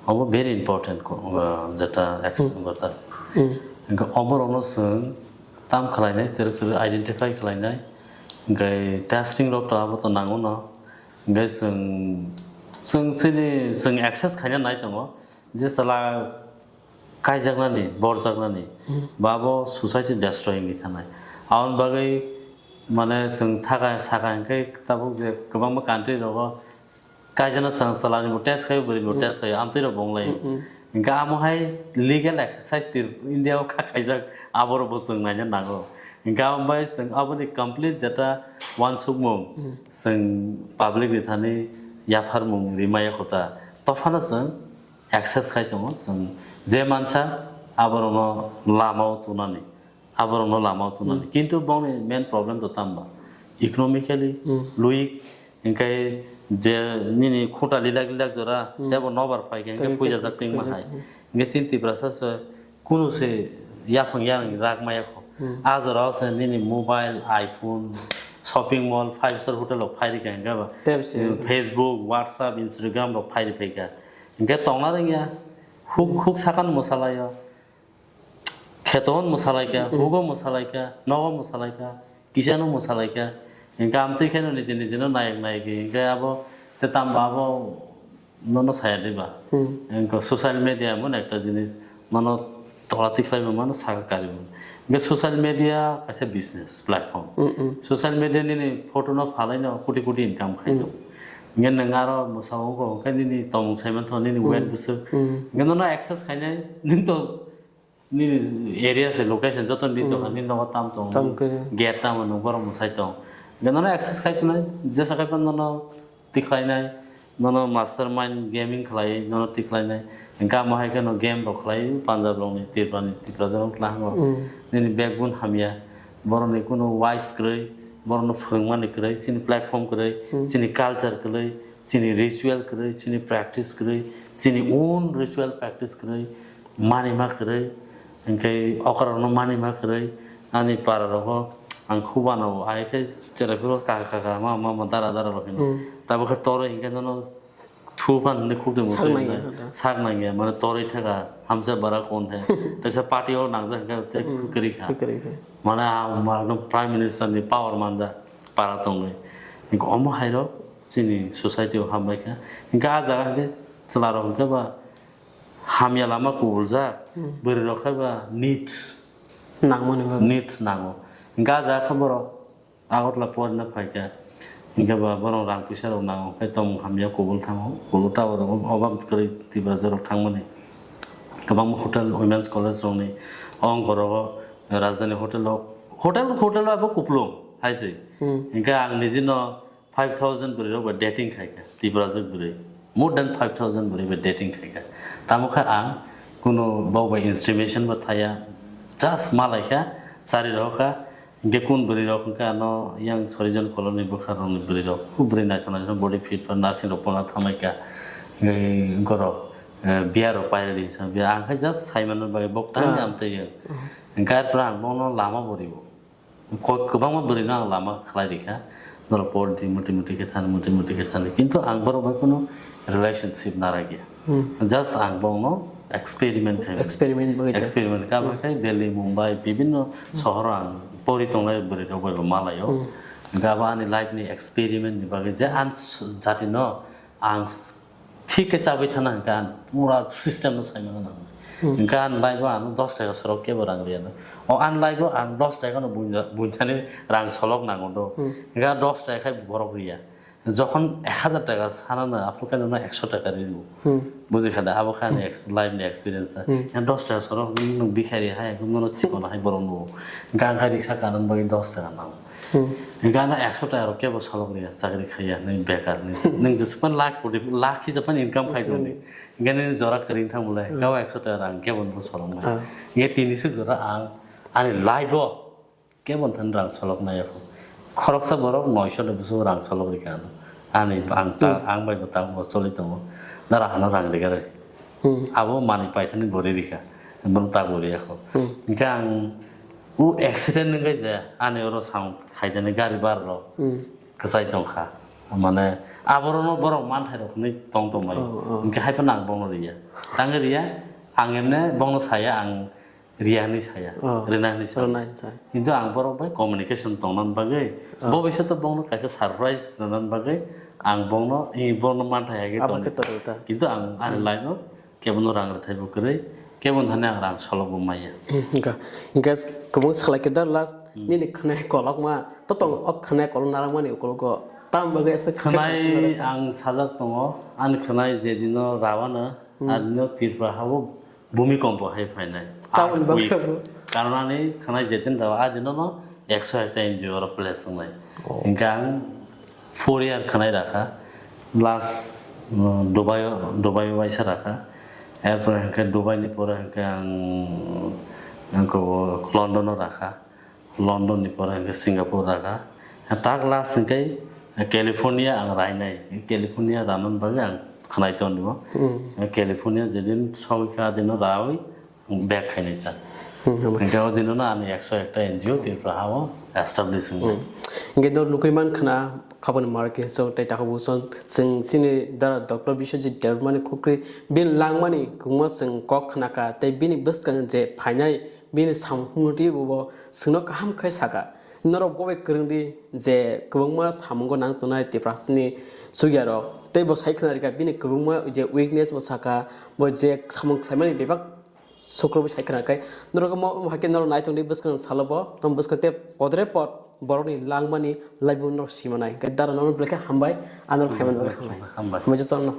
Obo very important ko, uh, jeta ex-, Hmm. jeta. Hmm. Hwnkhe oborokno chwng tam khlainai, twrwk twrwk identify khlainai. Hwnkhe testing rok to abo to nango no. Hwnkhe chwng, chwng chini, chwng access khaina nai tongo. Je chwla kaijaknani, borjaknani, Hmm. ba bo society destroy wngwi thanai. Aboni bagwi, mane, chwng thaka saka hinkhe tabuk je kwbangma country rogo kaijana chwng chwlani bo test khaio, bwrwi bo Hmm. test khaio, amtwi rok bo wnglai. Hmm, hmm. Hinkhe amo hai legal exercise tir India o kha khaijak, aborok bo chwng naina nango. Hinkhe amo bai chwng aboni complete jeta uansukmung Hmm. chwng public ni thani yapharmung rimaya kho ta. Tophano chwng access khai tongo chwng je mansa aborokno lama o tunani, aborokno lama o tunani. Hmm. Kintu bongni main problem to tamba economically Hmm. weak, hinkhe je nini khuta lilak lilak jora Hmm. tebo nobar phai khe hinkhe Tei, tei, phuijajak tei, tongma hai. Hmm. Hinkhe chini Tiprasa se kunu se yaphang yarang rak maya kho. Hmm. A jora o se nini mobile, iPhone, shopping mall, five star hotel rok phai rikha hinkhe ba. Tei se. Facebook, WhatsApp, Instagram rok phai rikha. Hinkhe tongna rwngya, huk, huk sakano mwsalaio, kheto hwn mwsalaikha, Hmm. hugo mwsalaikha, nogo mwsalaikha, kisano mwsalaikha. Hinkhe amtwi kheno niji nijino nayek nayek hinkhe abo te tamba abo nono saya diba. Hmm. Hinkhe social media emon ekta jinis mano tola tikhlai mano saka kari mano. Hinkhe social media kaisa business platform. Hmm, hmm. Social media nini photo no phalaino koti koti income khai Hmm. tongo. Hinkhe nwng aro mwsao wngkha, hinkhe nini tomung sai manthogo, nini Hmm. weight bwswk. Hmm. Hinkhe nono access khainai, nwng to nini area se location joto nini Hmm. tongkha, nini nogo tam tongo, Tam khe. Gate tamo nwng borok mwsai tong. Hinkhe nono access khai phinai, jesa khai phano nono tikhlainai, nono mastermind gaming khlai, nono tikhlainai. Hinkhe amo hai kheno game rok khlai, Punjab rokni, Tripura ni, Tiprasa rok tlang rok. Hmm. Nini backbone hamya. Borokni kunu wise kwrwi, borokno phwrwngmani kwrwi, chini platform kwrwi, Hmm. chini culture kwrwi, chini ritual kwrwi, chini practice kwrwi, chini own ritual practice kwrwi, manima kwrwi, hinkhe okrarokno manima kwrwi, ani para rogo ang khubano, ai khe cheraphuru kaka kaka, ma ma ma, dara dara rok hino. Hmm. Tabukhe torwi hinkhe nono Thu phan hwnwi khuk de Sak mosai nangya hwnwi. Sak nangya, mane torwi thaka, hamsa bara kon he. Kaisa party o nangjak hwnkhe tei Hmm, kwrwi kha. Kwrwi kha. Mane a, ma, no Prime Minister ni power manjak para tongwi. Hinkhe omo hai rok chini society o hambai kha. Hinkhe a jaga hinkhe chwla rok hinkhe ba hamya lama kubuljak, Hmm. bwrwi rok khai ba needs. Nangmani bagwi. Needs nango. Hinkhe a jaga khe borok Agartala porina phaikha, hinkhe ba borok rang puisa rok nango, khe tongmung hamya kubul thango, kubul tabok rok obak kwrwi Tiprasa rok thangmani. Kwbangma hotel, women's college rokni, o ongkorogo Rajdhani hotel o, hotel, hotel o abo kuplung hai se. Hmm. Hinkhe ang nijino five thousand bwrwi rok bai dating khaikha, Tiprasa bwrwi. More than five thousand bwrwi bai dating khaikha. Tamo khe ang kuno bok bai intimation bo thaya, just malaikha, chari rohorkha. Hinkhe kun bwrwi rok hinkhe ano yang Sorijan colony bwkha rokni bwrwi rok, khu bwrwi naithok naithok, body fit ba nursing rok pona thamaikha. Hinkhe borok, eh, beer rok pairadi hinsa, beer ang khe just saimano bagwi bok tangwi Ah. amtwi. Hinkhe arpore ang bono lama bo ribo. Ko-, kwbangma bwrwino ang lama khlai rikha, norok por di, muti muti khe thani, muti muti khe thani. Kintu ang borok bai kuno relationship naragya. Hmm. Just ang bongno experiment khai. Experiment bagwi ta. Experiment kha Hmm. khai Delhi, Mumbai, bibinno sohoro ang pori tongnai bwrwi rok bai bo malaio. Hmm. Gabo ani life ni experiment ni bagwi je ang s-, jati no ang s-, thik khe chabwi thana hinkhe ang pura system no saimano nang. Hmm. Hinkhe ang life o ano dos taka sorok kebo rang riya no. O ang life o ang dos taka no bunya-, bunyani rang solok nango do. Hmm. Hinkhe ang dos taka khai borok riya. Jokhon ek hajar taka sana no aphuru khe no ekso taka rio. Hmm. Buji kha da, abo kha ani ex-, life ni experience ta. Hmm. Hinkhe dos taka sorok nwng bikhari hai, nwng no chikon hai borok no. Hinkhe ang khai riksa kanan bagwi dos taka nango. Hmm. Hinkhe ano ekso taka rok kebo solok riya, chakri khaiya, nini bekar, nini, nini jesepan lakh koti, lakh hisapan income khai tongdi. Hmm. Hinkhe nini jora kwrwi thang bolai, Hmm. kebo ekso taka rang kebo no solok nai. Ah. Hinkhe tini swk jora ang, ani life o kebo thani rang solok nai kho. Khoroksa borok noisho de bwswk rang solok rikha ano. Ani ang ta, Hmm. ang bai bo tabuk choli tongo. Dara hano rang rikha re. Hmm. Abo manwi paithani bori rikha. Bono tabuk riya kho. Hmm. Hinkhe ang o accident wngkhe je ani oro sound khaidani gari bar rok Hmm. kwchai tongkha. Mane aborokno borok manthai rok hinwi tong tongmai. Oh, oh. Hinkhe haiphano ang bono riya. Tangwi riya, ang emne bono saya ang riya hinwi saya. Oh. Rina hinwi saya. Rina hinwi saya. Kintu ang borok bai communication tongna bagwi, Oh. bobisyoto bono kaisa surprise rwna bagwi ang bono, i bono manthai hagwi Abo tongo. Khe torwi ta. Kintu ang ani Hmm. life o kebono rang rwthai bo kwrwi, kebono thani ang rang solok bo maya. Hmm, hwnkha. Hwnkhe kwbang salai khe da last Hmm. nini khwnai kolokma to tong o khwnai kolok narwkmani ukologo tam bagwi asa Khwnai ang sajak tongo, ani khwnai jedino rawano, Hmm. adino Tripura hao bhumikompo hai phainai. Tamoni bagwi Earthquake. Abo? Karon ani khwnai jedin rawa adino no ekso ekta N G O oro place wngnai. Oh. Hwnkhe ang four year khwnai rakha. Last, uh, Dubai o, Dubai o waisa rakha. Erpore hwnkhe Dubai ni pore hwnkhe ang, ang ko London o rakha. London ni pore hwnkhe Singapore rakha. Tak last hwnkhe California ang rainai. California ramani bagwi ang khwnai tongo. Hmm. California jedin sogwi kha adino rawi back khainai ta. Hmm, hambai. Hwnkhe o dino no ani ekso ekta N G O Tripura hao establish wngwi. Hmm. Hwnkhe do nukui man khna khaboni marke so tei takhuk buson chwng chini dara Doctor Biswajit Debbarmani khukri bini langmani kwbangma chwng kok khna kha tei bini bwskang je phainai bini samung hwnwi bo chwngno kaham khe saka. Norok bo bai kwrwng di je kwbangma samungo nang tongnai Tiprasani chukya rok tei bo sai khna rikha bini kwbangma je weakness bo saka bo je samung khlaimani bebak Sukrobo sai khna kai. Norok mo, mo hai khe norok nai tongdi bwskang salo bo. Tamo bwskang tei podre pod borokni langmani laibung norok simanai. Hwnkhe dara norok belai khe hambai. Ano phaimani bagwi hambai. Hambai. Hambai jotono.